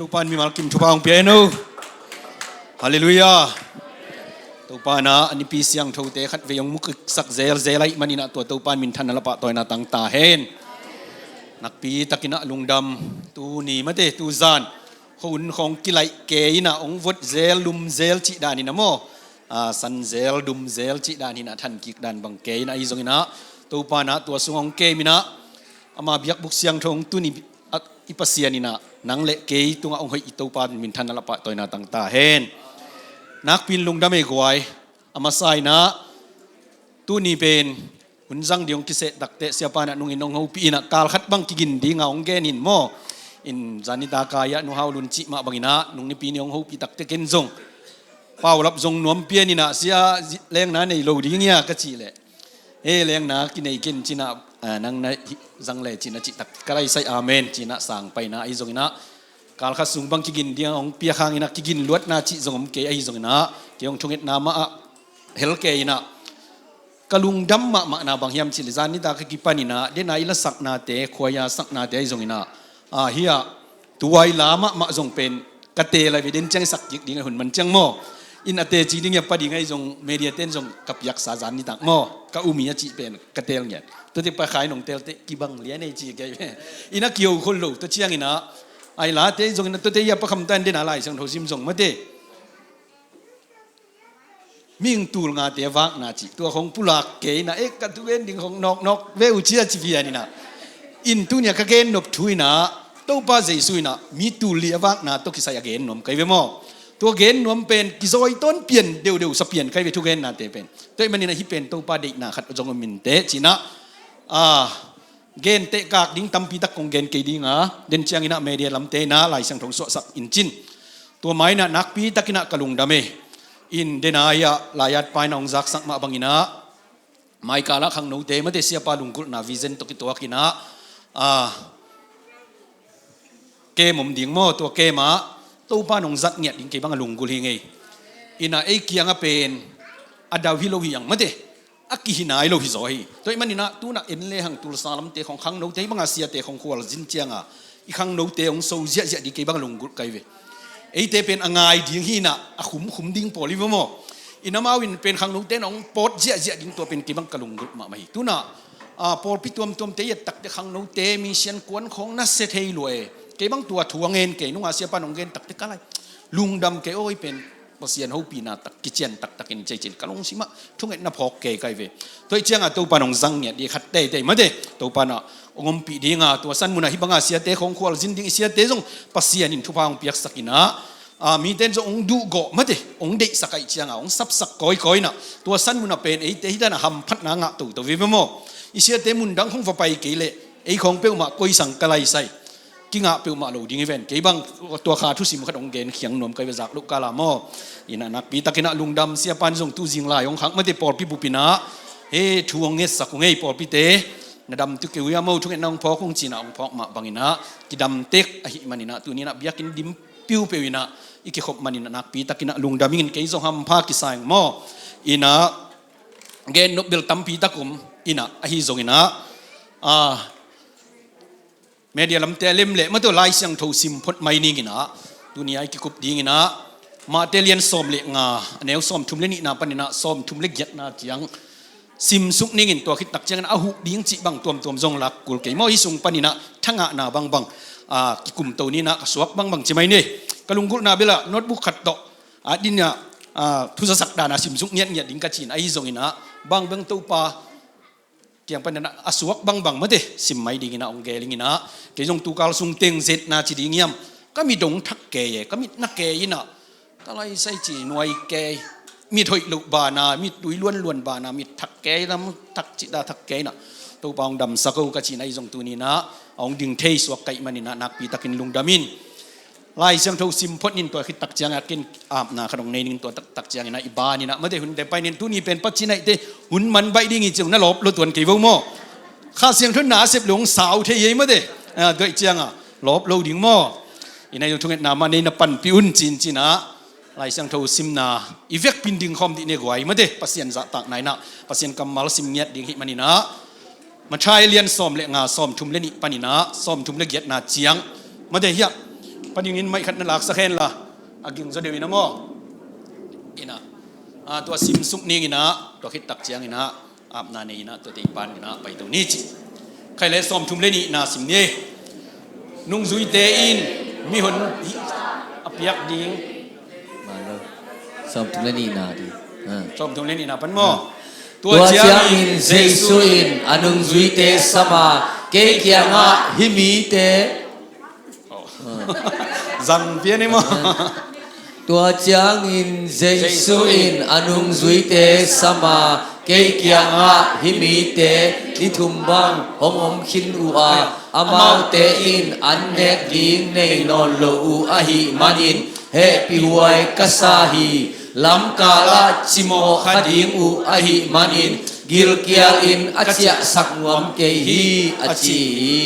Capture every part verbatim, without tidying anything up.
Topa'n mimal kim thupha hong pia hen aw. Halleluiah. Topa'n a nipi siangthote khatvei hong mukiksak zelzel ahih manin ah tua Topa'n minthanna leh pahtawina tang ta hen. Nakpi takin ah lungdam. Tuni mate, tuzan khuahun khawng kilaih kei in ah hong vot zel lum zel cih danin ah maw, a san zel dum zel cih danin ah thankik dan bang kei in ah, ahi zongin ah Topa'n ah tua sung hong kem in ah ama biakbuk siangtho hong tun i, i Pasian in ah nang leh kei tungah hong hoih i Topa'n minthanna leh pahtawina tang ta hen. Nakpi-in lungdam ei guai. A masa in ah tuni pen hun zang ding hong kiseh takte Siapa'n ah nungin hong hopih in ah kal khat bang kigin ding a hong gen in maw. In zan nitak a Nu Hau Lun cih mah bangin ah nung nipi ni hong hopih takte ken zong paulap zong nuam pian in ah, Sia, lengna nei lo ding hia, ka cih leh, he, lengna kinei ken, ci-in ah, a, nang na zang le, ci-in ah cih tak ka lai sai, amen, ci-in ah sang pai in ah, ahi zongin ah kal khat sung bang kigin ding hong piak hangin ah kigin luatna cih zong om kei, ahi zongin ah kei hong thungetna mah ah hel kei in ah ka lungdam mahmahna bang hiam cih leh zan nitak a kipan in ah den a i lasaknate, khuai a saknate ahi zongin ah, a, hia, tua i la mahmah zong pen ka teel ahi ve, den ciang i sak kik ding a hun man ciang maw. In a teci ding hia, pa ding ahi zong, media ten zong ka piaksa zan nitak maw, ka um hi a cih pen ka teel ngiat. Tuate pa khai nong teel teh kibang lian ei ci kei ve. In a kiho khol lo, tua ciangin ah a i late zongin ah tuate hia, Pa Kham Tan den a Lai Siangtho sim zong mate, mihing tul ngate a vakna cih tua khawng pulak kei in ah, e, ka thugen ding khawng nawknawk ve uh ci a ci pian in ah. In tuni a ka gen nop thu in ah Topa Jesu in ah mi tul li a vakna tawh kisai a gen nuam ka hi ve maw. Tua gen nuam pen kizawi tawn pian deuhdeuh sa pian ka hi ve thugennate pen. Tua ahih manin ah hih pen Topa deihna khat zong om inteh ci-in ah, a, gen tehkak ding tampi tak kong gen kei ding a, den ciangin ah media lamte in ah Lai Siangtho hong suahsak in cin. Tua ma in ah nakpi takin ah ka lungdam e. In den a hia, lai-at pa in ah hong zaksak mah bangin ah mai kal ah khangnote mate, Siapa lunggulhna vision tawh kituak in ah, a, kem om ding maw, tua kem ah Topa in hong zat ngiat ding kei bang a lunggulh hi ing ei. In ah ei kiang ah pen a dau hi lo hi ang mate, a kihi nai lo hi zaw hi. Tua ahih manin ah tu-in ah en le hang Tulsa lamte khawng khangnote hih bang a siate khawng khualzin ciang a i khangnote hong so ziahziah ding kei bang a lunggulh ka hi ve. Eite pen a ngai ding hi in ah a khumkhum ding pawl hi ve maw. In amau in pen khangnote in ah hong pawt ziahziah ding, tua pen kei bang ka lunggulh mahmah hi. Tu-in ah, a, pawlpi tuamtuamte i et takte khangnote mission kuan khawng nasia thei lua e. Kei bang tua thu a ngen kei nung a Siapa in hong gen takte ka lai lungdam kei aw, hih pen Pasian hopihna tak, kician taktakin ci-in ka lungsim ah thungetna phawk kei ka hi ve. Tua ahih ciang a Topa in hong zang ngiat ding khat teitei mate, Topa in ah hong ompih ding a, tua san mun ah hih bang a siate khawng khualzin ding i siate zong Pasian in thupha hong piaksak in ah, a, mite in zong hong duhgawh mate, hong deihsak ahih ciang a hong sapsak kawikawi in ah, tua san mun ah pen eite hih dan a hamphatna ngah toto vive maw. I siate mun dang khawng va pai kei leh ei khawng peuhmah koisang ka lai sai, kingah peuhmah lo ding hi ven. Kei bang tua kha thusim khat hong gen khiang nuam ka hi ve, zak loh kal a maw. In ah nakpi takin ah lungdam. Siapa in zong tu zing lai hong khak mate, pawlpi bup in ah, he, thu hong ngetsak ung ei, pawlpite na dam tu kei uh hia maw, thungetna hong phawk ung ci-in ah hong phawk mah bangin ah kidam tek ahih manin ah tuni in ah biakinn dim piupeu in ah i kikhop manin ah nakpi takin ah lungdam ing. Kei zong hampha kisa ing maw. In ah gen nop bel tampi tak om in ah, ahi zongin ah, a, media lamte a lem leh mate, Lai Siangtho sim phot mai ning in ah, tuni a i kikup ding in ah Mate lian sawm leh nga, a neu sawmthum leh nihna panin ah sawmthum leh giatna ciang simsuk ning in, tua khit tak ciangin a huh ding cih bang tuamtuam zong lak kul kei maw. Hih sung panin ah thangahna bangbang, a, kikumto ni in ah, ka suak bangbang ci mai ni. Ka lunggulhna bel ah notebook khat tawh, a, din ah, a, thuzasak dan a simsuk ngiatngiat ding ka ci-in, ahi zongin ah bangbang Topa kiang panin ah a suak bangbang mate sim mai ding in ah hong gel ing in ah, kei zong tukal sung teng zetna ci ding hiam, ka mit dong thak kei e, ka mit na kei in ah, ka lai sai ci nuai kei, mit hoih loh ban a, mit tui luanluan ban a, mit thak kei, lam thak cih dan thak kei in ah, Topa hong damsak o ka ci-in, ahi zong tuni in ah a hong ding thei suak ka hih manin ah nakpi takin lungdam ing. Lai Siangtho sim phot ning, tua khit tak ciang a ken apna khat hong nei ning, tua tak tak ciangin ah i ban in ah mate, hunte pai ning, tuni pen Pa Cin Haite hun man baih ding hi ci-in na lawp lo tuan kei vo maw. Kha Siangtho in na a sep lo hong sau thei hi ei mate. A, tua ahih ciang a lawp lo ding maw. In ah i thungetna mah nei na panpih un ci-in ci-in ah Lai Siangtho simna i vekpi-in dingkhawm dih ni guai mate, Pasian zahtakna in ah Pasian kammal sim ngiat ding ahih manin ah. Matthai lian sawm leh nga, sawmthum leh nih panin ah sawmthum leh giatna ciang mate, hiah, Pa dingin maih khat na laksak hen la, a ging zaw deuh in a maw. Ina, a, tua simsuk ning ina, tua khit tak ciang ina, apna nei ina, tua tei pan ina, pai to ni ci. Khai le sawmthum le nihna sim ni. Nungzuite in mihon hi a piak ding. Sawmthum le nihna di. Ha. Sawmthum le nihna pan maw. Tua ciangin Jesu in a nungzuite sama, kei kiangah hi mite. Oh. Zang pian i maw. Tua ciangin Jesu in a nungzuite sama, kei kiangah hi mite ni thum bang hong om khin uh a, amaute in an nek ding nei nawn lo uh ahih manin hehpihhuai ka sa hi. Lamkalah cimawh kha ding uh ahih manin gilkial in a ciahsak nuam kei hi, a ci hi.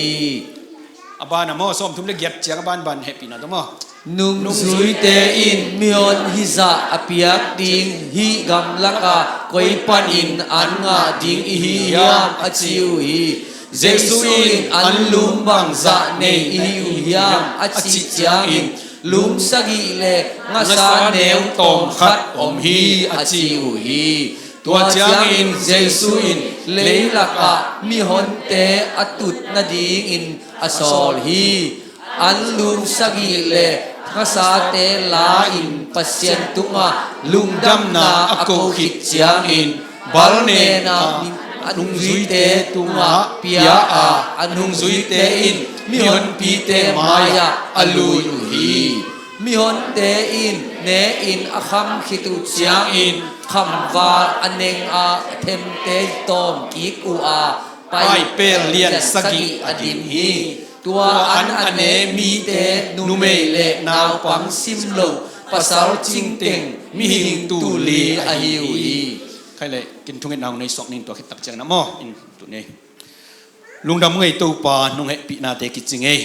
A ban a maw, sawmthum le giat ciang a banban hehpihna tawh maw. Nungzuite in mihon hizah a piak ding hih gamlakah koi panin an ngah ding i hi hiam, a ci uh hi. Jesu in an lum bangzah nei i hi uh hiam, a cih ciangin lum sagih le ngasa neu tawm khat om hi, a ci uh hi. Tua ciangin Jesu in leilakah mihonte a tut nadingin a sawl hi. An lum sagih le ngasate la-in Pasian tungah lungdamna a ko khit ciangin bal nena a nungzuite tungah pia a, a nungzuite in mihonpite mai-ah a lui uh hi. Mihonte in ne-in a kham khit uh ciangin khamval a neng a, a themte tawm kik uh a, paipel lian sagih a dim hi. Tua an a ne mite numei le naupang sim lo, pasal cingteng mihing tul li ahi uh hi. Khai le, kin thungetna hong nei suak ning, tua khit tak ciangin a maw, in tu nei. Lungdam ngei Topa, nong hehpihnate kici ngei.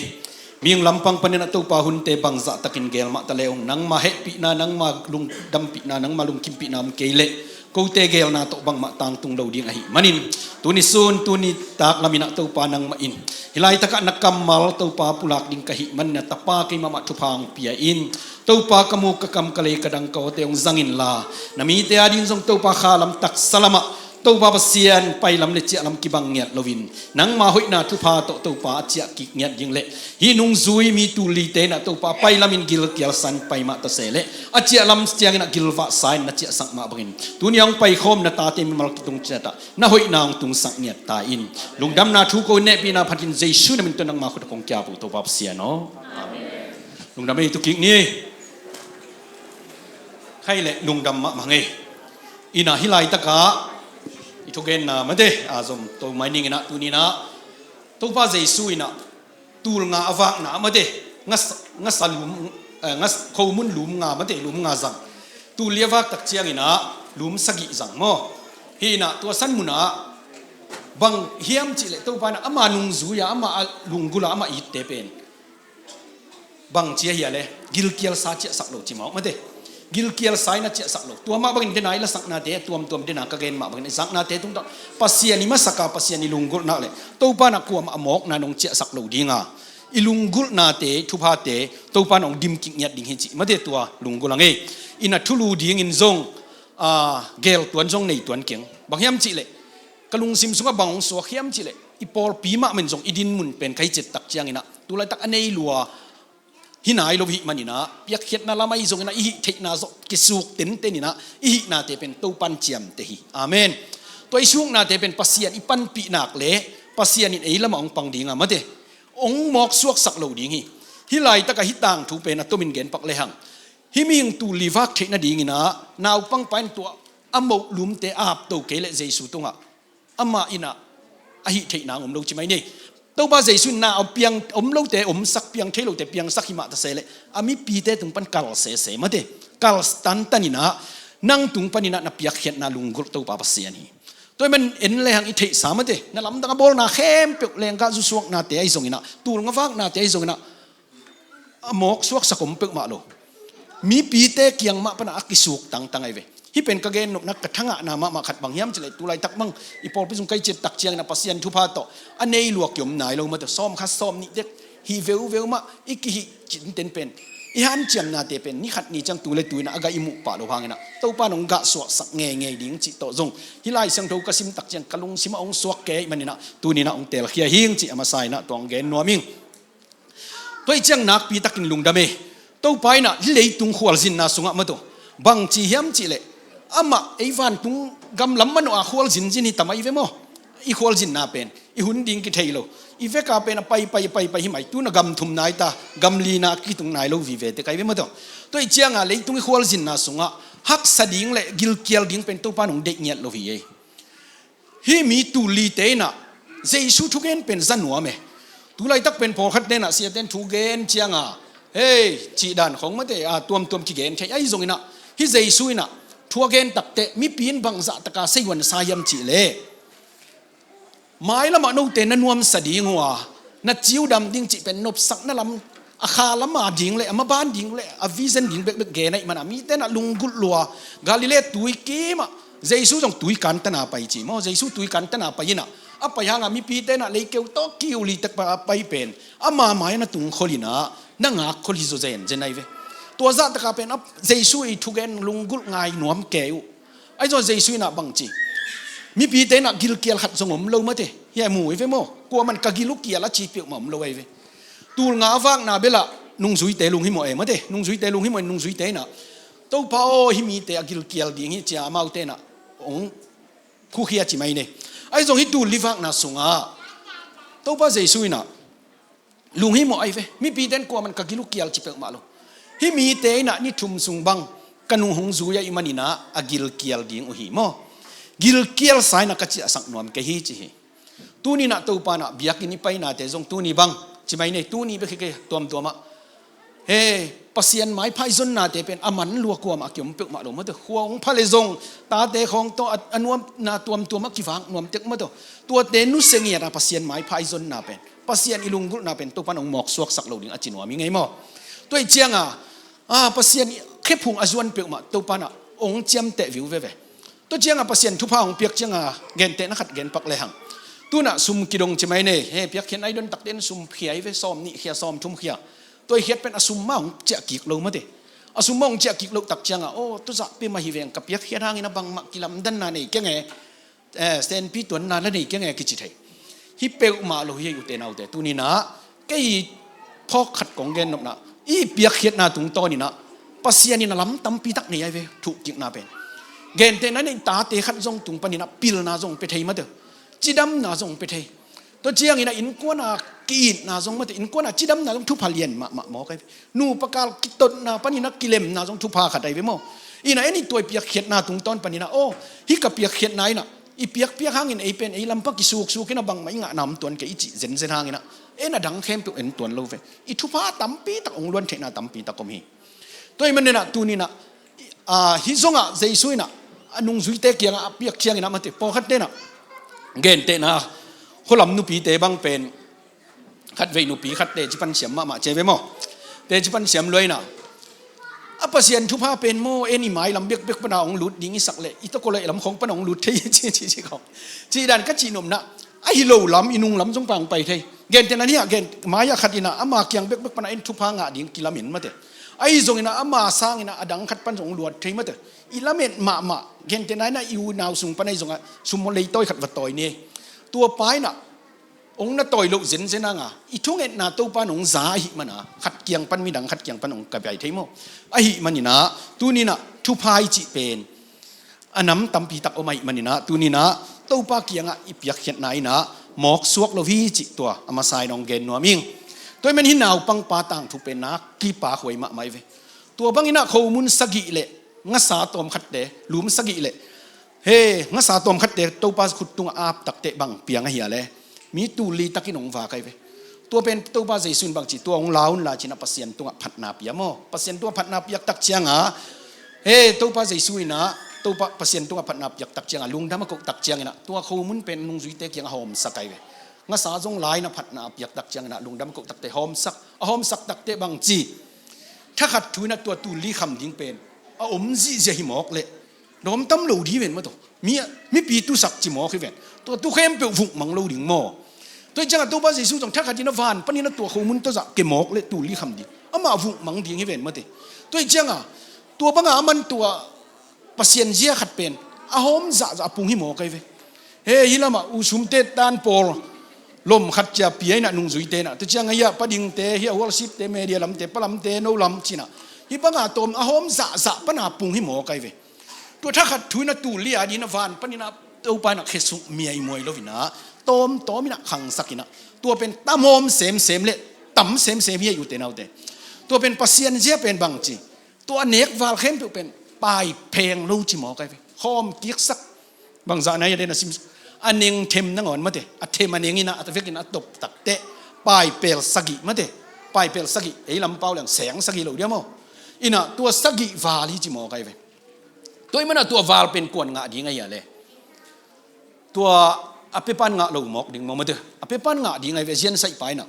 Mihing lampang panin a Topa hunte bangzah takin geel mah ta le ung, nangma hehpihna, nangma lungdampihna, nangma lungkimpihna om kei leh kote geelna tawh bangmah tangtung lo ding ahih manin, tuni sun, tuni tak lamin a Topa nangmah in hih laitakah na kammal Topa pulak ding ka hih manin a Tapa kei mahmah thupha hong pia in. Topa ka muk ka kam ka lei ka dang ka awte hong zang inla, na mite ading zong Topa kha lam taksa lamah Topa Pasian pailam le ciahlam kibang ngiat loin, nangma hoihna thupha tawh Topa a ciah kik ngiat ding le hih nungzui mi tul lite in a Topa pailamin gilkial sa-in pai mah ta se le a ciahlam ciangin a gilvah sa-in na ciahsak mah bangin tuni a hong paikhawm na tate mimal kitung ciatah na hoihna hong tungsak ngiat ta in. Lungdamna thu ko in nehpihna phatin Jesu na min tawh nangma khut a kong kiap uh Topa Pasian aw. Amen. Lungdam ei tu kik ni. Khai le lungdam mahmah ngei. Ina hih laitakah i thugenna mate a zom to mai ning ina tuni ina Topa Jesu ina tul nga a vakna mate, ngas, ngasa lum, eh, ngas, khomun lum nga mate, lum nga zang. Tul li a vak tak ciang ina lum sagih zang maw. Hih ina tua san muna bang hiam cih leh Topa ina ama nungzui a, ama a lunggulh a, ama itte pen bang ci a hia le gilkial sa ciahsak lo ci mawk mate. Gilkial sa-in a ciahsak lo. Tua mah bangin dena i lasaknate a tuamtuam dena ka gen mah bangin i zaknate tungtawh Pasian i masak a, Pasian i lunggulh nak le Topa ina kuamah a mawkna nong ciahsak lo ding a, i lunggulhnate, thuphate Topa ina hong dim kik ngiat ding hi cih mate tua lunggulh a ngei. Ina thulu dingin zong, a, geel tuan zong nei tuan keng. Bang hiam cih leh ka lungsim sungah bang hong suak hiam cih leh i pawlpi mahmah in zong i din mun pen ka hi ciat tak ciang ina tu laitak a nei lua hi nai lo hih man ina, piakkhiatna lam ahi zong ina, i hih theihna zawh kisuk tenten ina i hihnate pen Topa in ciamteh hi. Amen. Tua i suknate pen Pasian i panpih nak le Pasian in ei lamah hong pang ding a mate, hong mawk suaksak lo ding hi. Hih laitakah hih tangthu pen a tomin gen pak lehang, hih mihing tul li vak theih nading ina naupang pa in tua a moh lumte a ap to kei leh Jesu tungah amah ina a hih theihna hong om lo ci mai ni. Topa Jesu in na a piang om lote omsak, piang thei lote piangsak hi mah ta se le a mipite tung pan kal sese mate, kal tantan ina nang tung pan ina na piakkhiatna lunggulh Topa Pasian hi. Tua hi man en lehang i theihsa mate, na lamdang a bawlna khempeuh lenggah zusuaknate ahi zong ina, tul nga vaknate ahi zong ina a mawk suaksak om peuhmah lo. Mipite kiang mah pana a kisuk tangtang ahi ve. Hih pen ka gen nopna ka thangahna mahmah khat bang hiam cih leh tu laitak bang i pawlpi sung ka hi ciat tak ciangin a Pasian thupha tawh a nei lua kiom nai lo mate, sawm khat sawm nih dek hih veuveu mah i kihih cinten pen, i hanciamnate pen ni khat ni ciang tu le tu in ah a gah i muh pah loh hangin ah Topa in hong gah suahsak ngeingei ding cih tawh zong hih Lai Siangtho ka sim tak ciang ka lungsim ah hong suak kei ahih manin ah tuni in ah hong teelkhia hing cih a masa in ah tua hong gen nuam ing. Tua ahih ciang nakpi takin lungdam e. Topa in ah hih leitung khualzinna sungah maw, tua bangci hiam cih leh amah ei vantung gam lam manawh a khualzinzin hi ta mai ve maw. I khualzinna pen i hun ding kithei lo. I vek a pen a pai pai pai pai hi mai, tu in ah gam thum nai ta, gam li na kitung nai lo vive tek ahi ve maw, tua. Tua ahih ciang a leitung i khualzinna sungah haksa ding le gilkial ding pen Topa in hong deih ngiat lo hi ei. Hih mi tul lite in ah Jesu thugen pen za nuam e. Tu laitak pen pawlkhatte in ah siate in thugen ciang a, hei, cih dan khawng maw, tua tuamtuam kigen thei. Ahi zongin ah hih Jesu in ah thu a gen tak teh mipi in bangzah tak a seihuan sa hiam cih leh, mailam ah note na nuamsa ding uh a, na ci uh dam ding cih pen nopsakna lam, a kha lam a ding le a maban ding le a vision ding bekbek gen ahih man a mite in ah lunggulh lua. Galilee tui kim ah Jesu zong tui kan tan a pai ci maw. Jesu tui kan tan a pai in ah a pai hang a mipite in ah leikeu tawh kiu li tek pa a pai pen ama mai ah na tung khol in ah na ngak khol hi zaw zenzen ahi ve. Tua zah tak a pen a Jesu i thugen lunggulh ngai nuam kei uh. Ahi zong Jesu in ah bangci, mipite in ah gilkial khat zong om lo maw, tua hi a mu hi ve maw. Kuaman ka gil uh kial a ci peuhmah om lo ahi ve. Tul nga a vakna bel ah nungzuite lunghimawh e maw, tua nungzuite lunghimawh in nungzuite in ah, Topa aw, hih mite a gilkial ding hi, ci a amaute in ah hong khukhia ci mai ni. Ahi zong hih tul li vakna sungah Topa Jesu in ah lunghimawh ahi ve. Mipite in kuaman ka gil uh kial ci peuhmah lo. Hih mite in ah ni thum sung bang ka nung hong zui ahih manin ah a gilkial ding uh hi maw. Gilkial sa in ah ka ciahsak nuam kei hi ci hi. Tuni in ah Topa in ah biakinn i painate zong tuni bang ci mai ni, tuni bek hi kei, tuamtuam ah, he, Pasian maipha i zonnate pen a man lua kuamah a kiom peuhmah lo maw, tua khua hong pha le zong tate khawng tawh a, a nuamna tuamtuam ah kivak nuam tek maw, tua. Tuate nusia ngiat a Pasian maipha i zonna pen, Pasian i lunggulhna pen Topa in hong mawk suaksak lo ding a ci nuam hi ngei maw. Tua ahih ciang a, a, Pasian i khephung a zuan peuhmah Topa in ah hong ciamteh viu veve. Tua ciang a Pasian thupha hong piak ciang a gentehna khat gen pak lehang, tu in ah sum kidong ci mai ni, he, piakkhiatna i don tak teh in sum khia hi ve, sawm nih khia, sawm thum khia. Tua i khiat pen a sum mah hong ciah kik lo maw, tua. A sum mah hong ciah kik loh tak ciang a, aw, tu zah peuhmah hi veng, ka piakkhiat hangin ah bangmah kilamdanna nei keng e, eh, senpi tuanna la nei keng e kici thei. Hih peuhmah lo hi ei, ute naute. Tuni in ah kei phawk khat kong gen nopna, i piakkhiatna tungtawn in ah Pasian in a lam tampi tak nei ahi ve, thuhkikna pen. Gentehna in ah i tate khat zong tung panin ah pilna zong pia thei maw, tua. Cidamna zong pia thei. Tua ciangin ah innkuan a ki-itna zong maw, tua. Innkuan a cidamna zong thupha lian mahmah mawk ahi ve. Nupa kal kitotna panin ah kilemna zong thupha khat ahi ve maw. In ah en i tua i piakkhiatna tungtawn panin ah, aw, hih ka piakkhiatna in ah i piakpiak hangin ei pen ei lampa kisuksuk in ah bangmah i ngahna om tuan kei i cih zenzen hangin ah, en a dang khempeuh en tuan lo ve. I thupha tampi tak hong luan theihna tampi tak om hi. Tua ahih manin ah tuni in ah, a, hih zongah Jesu in ah a nungzuite kiangah a piak ciangin ah maw, tua, pawlkhatte in ah, gentehna, khualam nupite bang pen, khatvei nupi khat teci pan siam mahmah ci ve maw. Teci pan siam lua in ah, a Pasian thupha pen maw, en i mailam bekbek pan a hong lut ding i sak leh i tokolaih lam khawng pan a hong lut thei, ci, ci, ci khawng. Cih dan ka cih nopna, ahi lo lam, i nung lam zong pan hong pai thei. Gentehna ni ah, gen, mai ah khat in ah ama kiang bekbek pan a en thupha ngah ding kilamen maw, tua. Ahi zongin ah ama sangin ah a dang khat pan zong hong luat thei maw, tua. I lamen mahmah, gentehna in ah i unau sung pan ahi zongah sum leitawi khat va tawi ni. Tua pa in ah hong na tawi loh zenzen hang a, i thungetna Topa in hong za ahih man a, khat kiang pan midang khat kiang pan hong ka pai thei maw. Ahih manin ah tuni in ah thupha i cih pen a nam tampi tak om ahih manin ah, tuni in ah Topa kiangah i piakkhiatna in ah mawk suak lo hi cih tua a masa in hong gen nuam ing. Tua ahih man hih naupangpa tangthu pen na kipak huai mahmah hi ve. Tua bangin ah khomun sagih le ngasa tawmkhatte, lum sagih le, he, ngasa tawmkhatte Topa khut tungah ap tak teh bang piang ahia leh, mi tul li takin hong vak ahi ve. Tua pen Topa Jesu in bangci, tua hong la un la ci-in ah Pasian tungah phatna pia maw. Pasian tungah phatna piak tak ciang a, he, Topa Jesu in ah, Topa Pasian tungah phatna piak tak ciang a, lungdam a koh tak ciangin ah, tua khomun pen nungzuite kiangah hawmsak ahi ve. Ngasa zong la in ah phatna piak tak ciangin ah, lungdam a koh tak teh hawmsak, a hawmsak tak teh bangci, thakhat thu in ah tua tul li kham ding pen a om zihziah hi mawk leh, dawm tam lo ding hi ven maw, tua. Mi, mipi tusak ci mawk hi ven. Tua tu khempeuh vukmang lo ding maw. Tua hi ciangah Topa Jesu zong thakhat in a van panin a tua khomun tawh zah kemawk le tul li kham ding, amah vukmang ding hi ven mate. Tua hi ciangah tua bangah aman tua Pasian zia khat pen a hawm zahzah a pung hi mawk ahi ve. He, hih lamah usumte tan pawl lom khat cia pia inah nungzuite inah, tua ciangah hih a padingte, hih a worshipte, media lamte, palamte, no lam cinah, hih bangah tawm a hawm zahzah pana pung hi mawk ahi ve. Tua thakhat thu inah tul li a ding a van panin a Topa inah khesuk miaimuai lo inah tawmtawm inah khangsak inah, tua pen tam hawm semsem le tam semsem hi a, ute naute. Tua pen Pasian zia pen bangci, tua a nek val khempeuh pen paipheng lo ci mawk ahi ve. Khawm kiksak, bangzah na hi a den a sim, a neng them nangawn mate, a them a neng inah a vekin a toptak teh paipel sagih mate. Paipel sagih, ei lampau leng seng sagih lo dia maw? Inah tua sagih val hi ci mawk ahi ve. Tua hi manah tua val pen kuan ngah ding ahi a le? Tua a pepan ngah lo mawk ding maw mate. A pepan ngah ding ahi ve, ziansaih pa inah.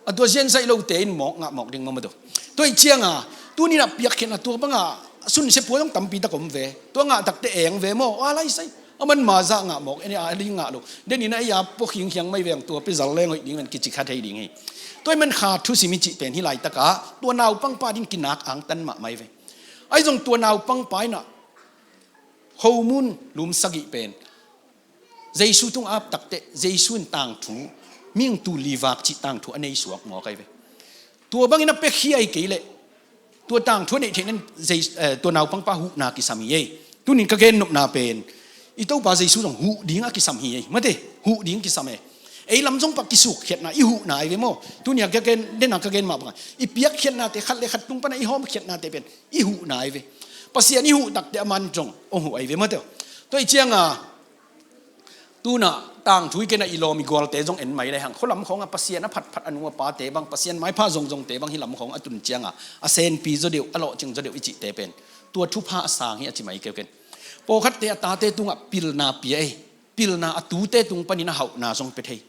A tua ziansaih lote in mawk ngah mawk ding maw mate. Tua hi ciangah tuninah piakkhiatna tua bangah sunsia pua zong tampi tak om ve. Tua ngah takte eng ve maw, a laisai. Aman mazah ngah mawk, en a li ngah lo. Deninah ei a pua khingkhiang mai veng, tua pia zal leng hoih ding ven kici kha thei ding hi. Tua hi man kha thusim i cih pen hih laitakah tua naupangpa ding kinak angtan mahmah hi ve. Ahi zong tua naupangpa inah khomun lum sagih pen Jesu tung ap takteh Jesu in tangthu, mihing tul li vak cih tangthu a nei suak mawk ahi ve. Tua bangin a pia khia hi kei leh tua tangthu a neih theihna in Jes-, eh, tua naupangpa huhna kisam hi ei. Tunin ka gen nopna pen i Topa Jesu zong huh ding a kisam hi ei. Mate, huh ding kisam ei. Ei lam zong pah kisukkhiatna i huhna ahi ve maw? Tunia ka gen, dena ka gen mah bangah i piakkhiatnate khat le khat tung pana i hawmkhiatnate pen i huhna ahi ve. Pasian i huh takteh aman zong hong huh ahi ve mate. Tua hi cianga tunah tangthu i kena i lawm i gualte zong en mai le hang. Khualam khawngah Pasian a phatphat a nu a pate bang, Pasian maipha zongzongte bang hih lam khawng a tun cianga a senpi zaw deuh, a lawhcing zaw deuh i cihte pen tua thupha a sang hi a ci mai keuken. Pawlkhatte a tate tungah pilna pia ei. Pilna a tute tung panin a hauhna zong pia thei.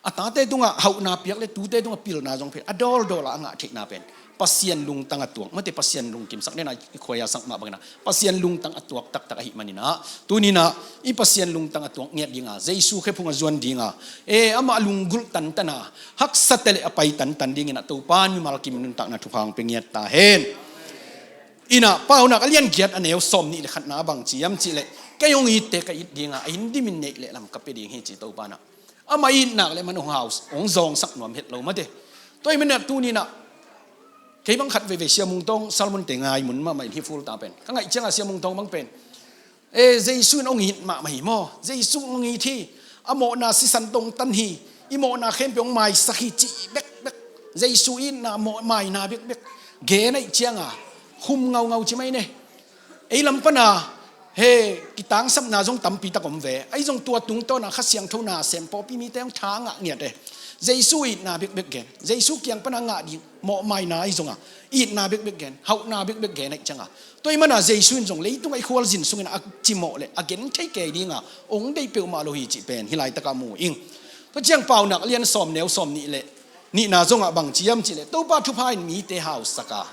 A tate tungah hauhna piak le tute tungah pilna zong pia, a dawldawlah a ngah theihna pen Pasian lungtang a tuak, mate, Pasian lungkimsak nena i khuaia sak mah bangina Pasian lungtang a tuak taktak ahi maninah tuninah i Pasian lungtang a tuak ngiat dinga, Jesu khephung a zuan dinga, e, amah lunggulh tantana haksate le a pai tantan dinginah Topa mimal kim nuntakna thupha hong pia ngiat ta hen. Inah Paunak a lian giat a neu sawm nih le khatna a bang ciam cihleh, kei hong itte ka it dinga a inn dimin neih le lam ka pia ding hi ci Topa nah. Amah itnak le man hong haus, hong zawngsak nuam het lo mate. Tua hi manah tuninah kei bang khat veivei Sia Mung Tawng sermon te ngai mun mahmah in hi full ta pen ka ngaih cianga Sia Mung Tawng bang pen, e, Jesu in hong it mahmah hi maw? Jesu hong it hi. A mawhna sisan tawh hong tan hi. I mawhna khempeuh hong maisak hi cih bekbek. Jesu itna mawh maina bekbek gen aih cianga khum ngaungau ci mai ne. Ei lam pana he kitangsapna zong tampi tak om ve. Ahi zong tua tungtawna Kha Siangtho na sem pawlpi mite hong tha ngah ngiat e. Jesu itna bekbek gen, Jesu kiang pana ngah ding mawhmaina ahi zonga itna bekbek gen, hauhna bekbek gen aih cianga tua hi mana Jesu in zong leitungah i khualzin sungin a cimawh le a gen thei kei dinga hong deih peuhmah lo hi cih pen hih laitaka mu ing. Tua ciang Paunak lian sawm neu sawm nih le nihna zongah bang ciam cihleh Topa thupha in mite hausaka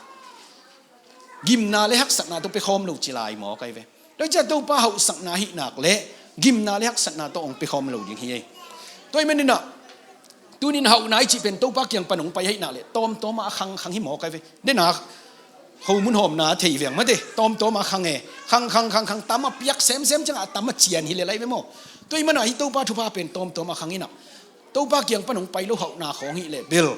gimna le haksatna tawh pia khawm lo ci lai maw kai ve. Tua ciah Topa hauhsakna ahih nak le gimna le haksatna tawh hong pia khawm lo ding hi ei. Tua hi maninah tunin hauhna i cih pen Topa kiang pan hong pai ahih nak le tawmtawma a khangkhang hi maw kai ve. Dena khomun hawmna a thei veng mate, tawmtawma a khang e. Khangkhang khangkhang tam a piak semsem ciangah a tam a cian hi le lai ve maw? Tua hi mana hi Topa thupha pen tawmtawma a khang inah Topa kiang pan hong pai lo hauhna khawng hi le bel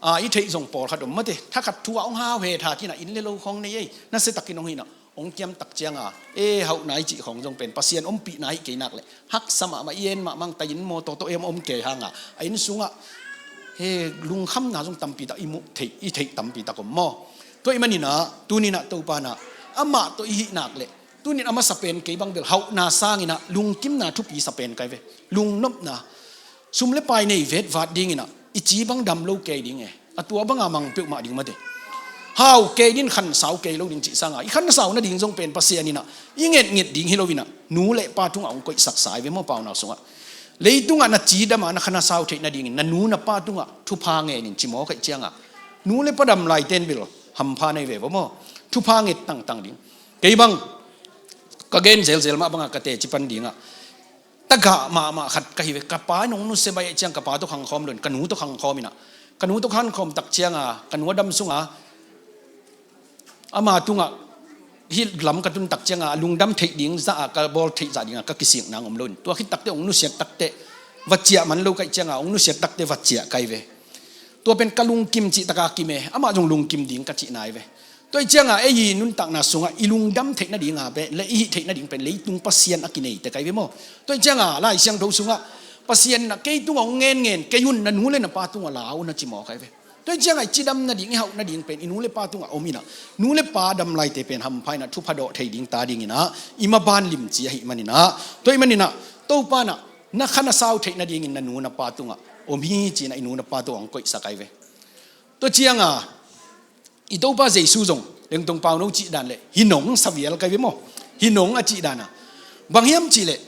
a i theih zong pawlkhat om mate. Thakhat thu ah hong hau he tha kinah inn le lo khawng nei ei. Nasiatakin hong hinah hong kiamtak cianga e, hauhna i cih khawng zong pen Pasian ompihna hi kei nak le haksa mahmah i en mahmah ang ta inn maw tawh tawh em om kei hanga a inn sungah he lungkhamna zong tampi tak i muh theih, i theih tampi tak om maw? Tua hi maninah tuninah Topa nah amah tawh i hih nak le tunin a masa pen kei bang bel hauhna sanginah lungkimna thupi sa pen kai ve. Lungnopna, sum le pai nei vetvat dinginah i ci bang dam lo kei ding e. A tua banga mang peuhmah ding mate. Hau kei din khansau kei lo ding cih sanga i khansau nading zong pen Pasian inah i ngetnget ding hi loinah nu le pa tungah hong koihsaksa i ve maw Paunak sungah. Leitungah na ci dama na khansau theih nadingin na nu na pa tungah thupha ngenin ci maw kaih cianga nu le pa dam laiten bel hampha nei ve va maw? Thupha nget tangtang ding. Kei bang ka gen zelzel mah banga ka teci pan dingah tagah mahmah khat ka hi ve. Ka pa in hong nusia baih ahih ciang ka pa tawh khangkhawm lo-in ka nu tawh khangkhawm inah, ka nu tawh khangkhawm tak cianga ka nu a dam sunga ama tungah hih lam ka tun tak cianga a lungdam theih ding zah a ka bawl theih zah dinga ka kisik nang om lo-in, tua khit takteh hong nusiat takteh va ciah man lo ka hih cianga hong nusiat takteh va ciah ka hi ve. Tua pen ka lungkim cih taka kim e, amah zong lungkim ding ka cihna hi ve. Tua hih cianga ei i nuntakna sungah i lungdam theih nadinga pen le i hih theih nading pen leitung pasian a kineite ka hi ve maw? Tua hih cianga Lai Siangtho sungah Pasian inah kei tungah hong ngenngen kei un, na nu le na pa tungah la un a ci mawk ka hi ve. Tua hih cianga i cidam nading, i hauh nading pen i nu le pa tungah om inah, nu le pa dam laite pen hampha inah thupha dawh thei ding ta dinginah i maban limci ahih maninah, tua ahih maninah Topa inah na kha na sau theih nadingin na nu na pa tungah om hi ci-inah i nu na pa tungah hong koihsak ka hi ve. Tua cianga i Topa Jesu zong Lengtong Pauno cih dan le hi nong sa vial ka hi ve maw? Hi nong a cih dana bang hiam cihleh,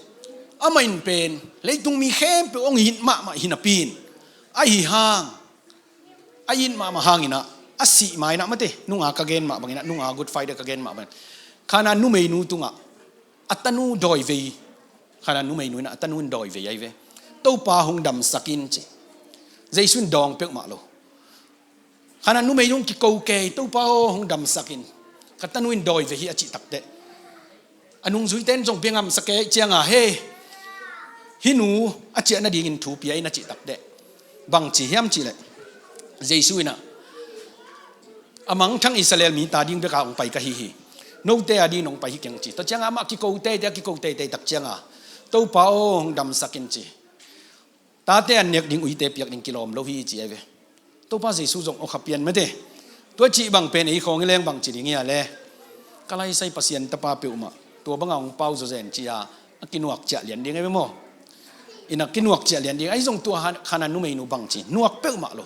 amah in pen leitung mi khempeuh hong it mahmah hi napi-in, ahi hang a it mahmah hanginah a sih ma-inah mate, nunga ka gen mah banginah, nunga Good Friday ka gen mah bangin Khanaan numeinu tungah a tanu dawivei, Khanaan numeinu inah a tanu in dawivei ahi ve. Topa hong damsak in ci. Jesu in dawng peuhmah lo. Khanaan numeinu in kiko kei, Topa aw hong damsak in, ka tanu in dawivei hi a cih takteh a nungzuite in zong bia ngamsak kei cianga he, hih nu a ciah nadingin thu pia in a cih takteh bang ci hiam cihleh, Jesu inah a mangthang Israel mite ading beka hong pai ka hi hi, note ading nong pai hi keng ci. Tua cianga amah kiko teitei, a kiko teitei tak cianga Topa aw hong damsak in ci. Tate an nek ding uite piak ding kilawm lo hi ci ahi ve. Topa Jesu zong awkha pian mate. Tua cih bang pen ei khawng i leng bang ci ding hia le? Ka laisai Pasian tapa peuhmah tua banga hong pau zawzen ci-a a kinuak ciah lian ding ahi ve maw? Inah kinuak ciah lian ding ahi zong tua Khanaan numeinu bang ci, nuak peuhmah lo.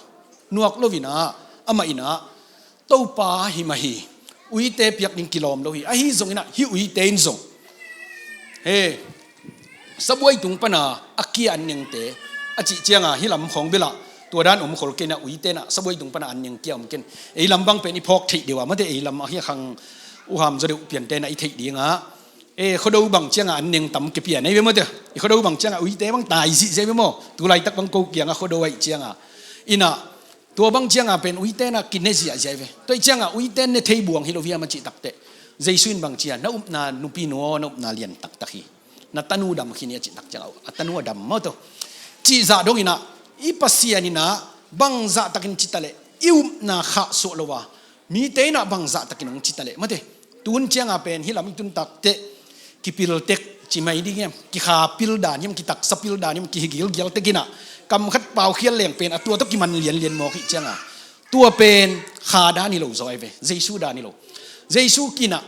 Nuak lo inah amah inah Topa hi mah hi, uite piak ding kilawm lo hi. Ahi zonginah hih uite in zong he sabuai tung pana a kia an nengte a cih cianga hih lam khawng belah tua dan om khol kei inah uite inah sabuai tung pana an neng kia om ken. Ei lam bang pen i phawk theih deuh a mate, ei lam ahi a khang uham zaw deuh piante inah i theih dinga e, khuado bang cianga an neng tam kipian ahi ve mate. I khuado bang cianga uite bang tai zihziah ahi ve maw? Tulaitak bang ko kianga khuado ahih cianga inah tua bang cianga pen uite inah kine ziahziah ahi ve. Tua ahih cianga uite in ne thei buang hi lo hiam a cih takteh Jesu in bang ci a, na upna nupi nu aw, na upna lian taktak hi. Na tanu dam khin hi a cih tak cianga a tanu a dam maw? Tua cih zah donginah i Pasian inah bangzah takin ci taleh i upna khahsuah lo a, mite inah bangzah takin hong ci taleh mate. Tun cianga pen hih lam i tun takteh kipil tek ci mai ding hiam, kikha pil dan hiam, kitaksa pil dan hiam, kihi gilgial tekinah kam khat paukhial leng pen a tua tawh kiman lianlian mawk hih cianga tua pen kha dan hi lo zaw ahi ve. Jesu dan hi lo. Jesu kinah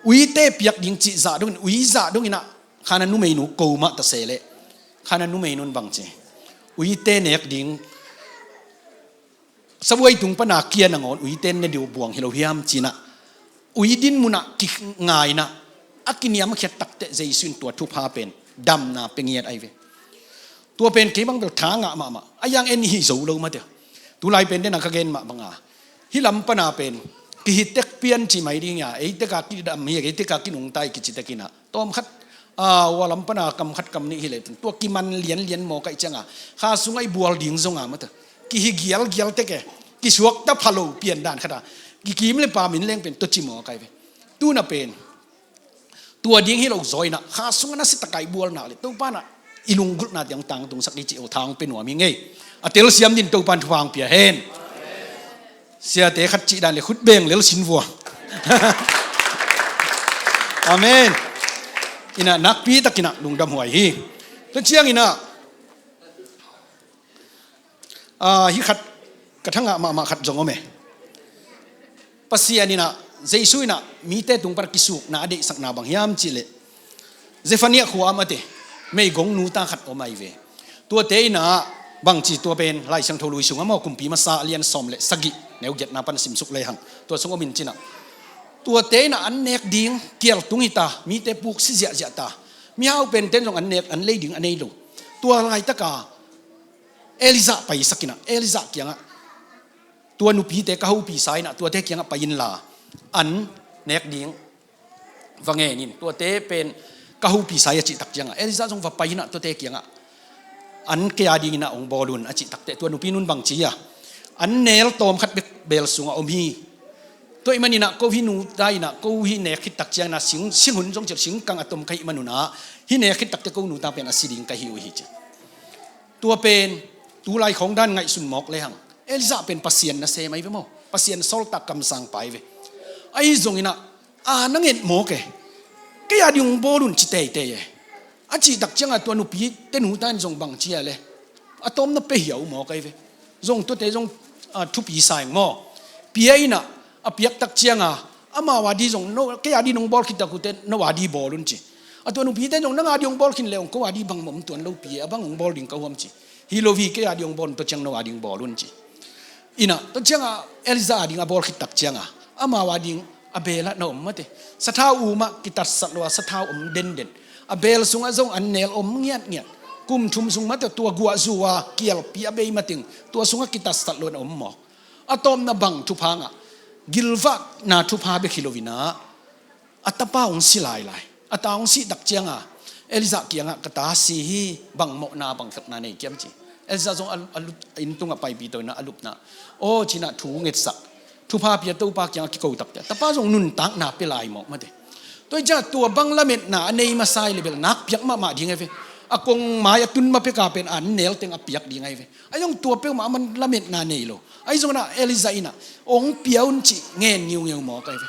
uite piak ding cih zah dongin, ui zah donginah Khanaan numeinu ko mah ta se leh, Khanaan numeinu in bang ci, uite nek ding sabuai tung pana kia nangawn uite in ne deuh buang hi lo hiam cinah ui din munah kingainah a kiniamkhiat takteh Jesu in tua thupha pen damna pe ngiat ahi ve. Tua pen kei bang bel tha ngah mahmah a, yang en hi zo lo mate. Tulai pen dena ka gen mah banga hih lam pana pen kihi tek pian ci mai ding a, ei teka kidam hi, ei teka kinungta hi kici tekinah tawm khat a, ua lam pana kam khat kam nih hi leh tua kiman lianlian mawk ahih cianga kha sungah i bual ding zonga mate kihi gialgial tek e, kisuakta pha lo pian dan khata kikim le pam in leng pen tua ci mawk ahi ve. Tuna pen tua ding hi lo zaw inah kha sungah na si taka i bual nak le Topa inah i lunggulhna tiang tangtungsak dih cih aw thang pe nuam hi ngei. A telsiam din Topa in thupha hong pia hen. Siate khat cih dan le khut beng lel sin vua. Amen. Inah nakpi takinah lungdam huai hi. Tua cianginah a, hih khat ka thangah mahmah khat zong om e. Pasian inah Jesu inah mite tung pana kisukna a deihsakna bang hiam cihleh Zephaniah khua a mate meigong nuta khat om ahi ve. Tuate inah bangci tua pen Lai Siangtho Lui sungah maw Kumpi Masa a lian sawm le sagih neu giatna pan simsuk lehang tua sung om in cinah tuate inah an nek ding kial tung hita, mite puk si ziahziah ta, mihau penten zong an nek an lei ding a nei lo. Tua laitaka Elijah paisak inah Elijah kiangah tua nupite ka hopisa inah tuate kiangah pai inla an nek ding va ngen in, tuate pen ka hopih sa hi a cih tak ciangah Elijah zong va pai inah tuate kiangah an kei a dingin ah hong bawl un a cih takteh tua nupi nun bang ci a, an nel tawm khat bek beel sungah om hi. Tua ih maninah ko hih nuta inah ko hih nek khit tak cianginah sing, singhun zong cil singkang a tom ka hih manunah hih nek khit takteh ko nuta pen a si ding ka hi uh hi ci. Tua pen tulai khawng dan ngaihsun mawk lehang Elijah pen Pasian nasem ahi ve maw? Pasian sawltak kamsang pa ahi ve. Ahi zonginah a na nget mawk e. Kei a ding hong bawl un ci teitei e. A cih tak ciangah tua nupi te nuta in zong bang ci a le a tawm na pia hiau mawk ahi ve. Zong tuate zong, ah, thupi sa ing maw? Pia inah a piak tak ciangah amau a di zong no, kei a di nong bawl khit tak uh te no a di bawl un ci. A tua nupi te zong nang a di hong bawl khin le hong ko a di bang mawh om tuan lo pi e, a bang hong bawl ding ka huam ci. Hi lo hi, kei a di hong bawl un, tua ciang no a di hong bawl un ci. Inah tua ciangah Elijah a ding a bawl khit tak ciangah amau a ding a beelah na om mate. Sathau umah kitatsat lo a sathau om denden. A beel sungah zong an nel om ngiatngiat. Kum thum sung mate tua guahzu a kialpi a bei mateng tua sungah kitatsat lo na om mawk. A tawpna bang thupha ngah? Gilvahna thupha bek hi lo inah a tapa hong si lailai. A ta hong sih tak ciangah Elijah kiangah ka ta si hi, bang mawhna bang khelhna nei kiam ci. Elijah zong a, a lut, inn tungah paipi to inah a lupna aw cinah thu ngetsak thupha pia Topa kiangah kiko takte a tapa zong nuntakna pia lai mawk mate. Tua ih ciah tua bang lametna a nei masa ih le bel nak piak mahmah ding ahi ve. A kong mai a tun ma peka pen an nel teng a piak ding ahi ve. Ahi zong tua peuhmah a man lametna nei lo. Ahi zongah Elijah inah hong pia un cih ngen ngiungeu mawk ahi ve.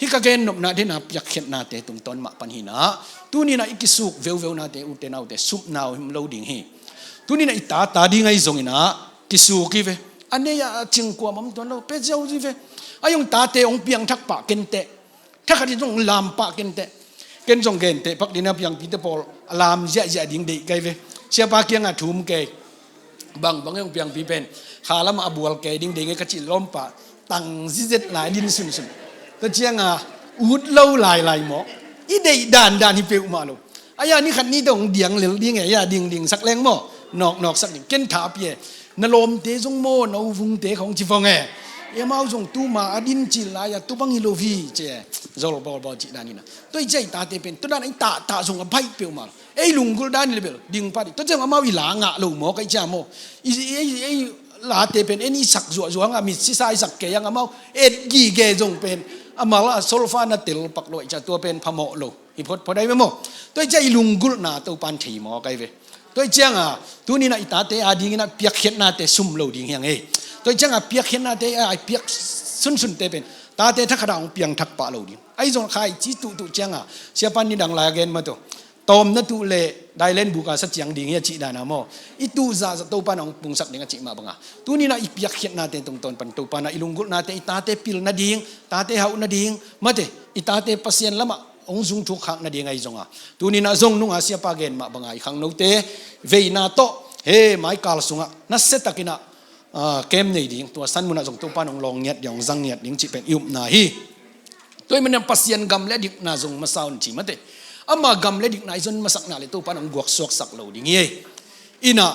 Hih ka gennopna dena piakkhiatnate tungtawn mah pan hinah tuninah i kisuk veuveunate ute naute supna uh him lo ding hi. Tuninah i tata ding ahi zonginah kisuk hi ve. A nei a cingkuam om tuan lo pe ziau hi ve. Ahi zong tate hong piangthak pah kenteh. Thakhat in zong lam pah kenteh. Ken zong genteh pak dina piangpite pawl a lam ziahziah ding deih kai ve. Siapa kiangah thum kei. Bangbang hong piangpi pen kha lamah a bual kei ding deih ngai ka cih lawmpa tang zizet lai din sunsun. Tua ciangah ut lo lailai maw? I deih dandan hi peuhmah lo. Aya ni khat ni dong diang lel ding e, ya dingding sak leng maw? Nawknawk sak ding. Ken tha a pia e. Na lawmte zong maw, na uvungte khawng ci fong e. Amau zong tuma a din cil lai-a tubang hi lo hi ci e. Zol bawlbawl cih daninah tua i ciah i tate pen tua dan a i tahtah zong a baih peuhmah lo. Ei lunggulh dan i le bel ding pah dih tua ciang amau i la ngah lo maw ka i ciah maw? I, ei, ei late pen en i sak zuahzuah ngah mit sisa i sak kei ang amau et gige zong pen a mal a solfa na tel pak lo i ciah tua pen phamawh lo. Hi photphot ahi ve maw? Tua i ciah i lunggulhna Topan thei maw ka i ve. Tua i cianga tuninah i tate a dinginah piakkhiatnate sum lo ding hiang ei. Tua i cianga piakkhiatnate a i piak sunsunte pen tate thakhatah hong piangthak pah lo ding. Ahi zong khai ci tuhtuh cianga siapa nidang lai a gen mah tawh tawm na tuh le dailen buka sa ciang ding hi a cih dana maw? I tuh zahzah Topan hong pungsak ding a cih mah banga tuninah i piakkhiatnate tungtawn pan Topanah i lunggulhnate i tate pil nading, tate hauh nading mate, i tate Pasian lamah hong zungthuk khak nading ahi zonga tuninah zong nunga siapa gen mah banga i khangnote veina tawh he maikal sungah nasiatakinah ah, kem nei ding, tua san munah zong Topan hong lawng ngiat ding, hong zang ngiat ding cih pen i upna hi. Tua i manin Pasian gam le dikna zong masa un ci mate. Ama gam le dikna i zon masakna le Topan hong guaksuaksak lo ding hi. Inah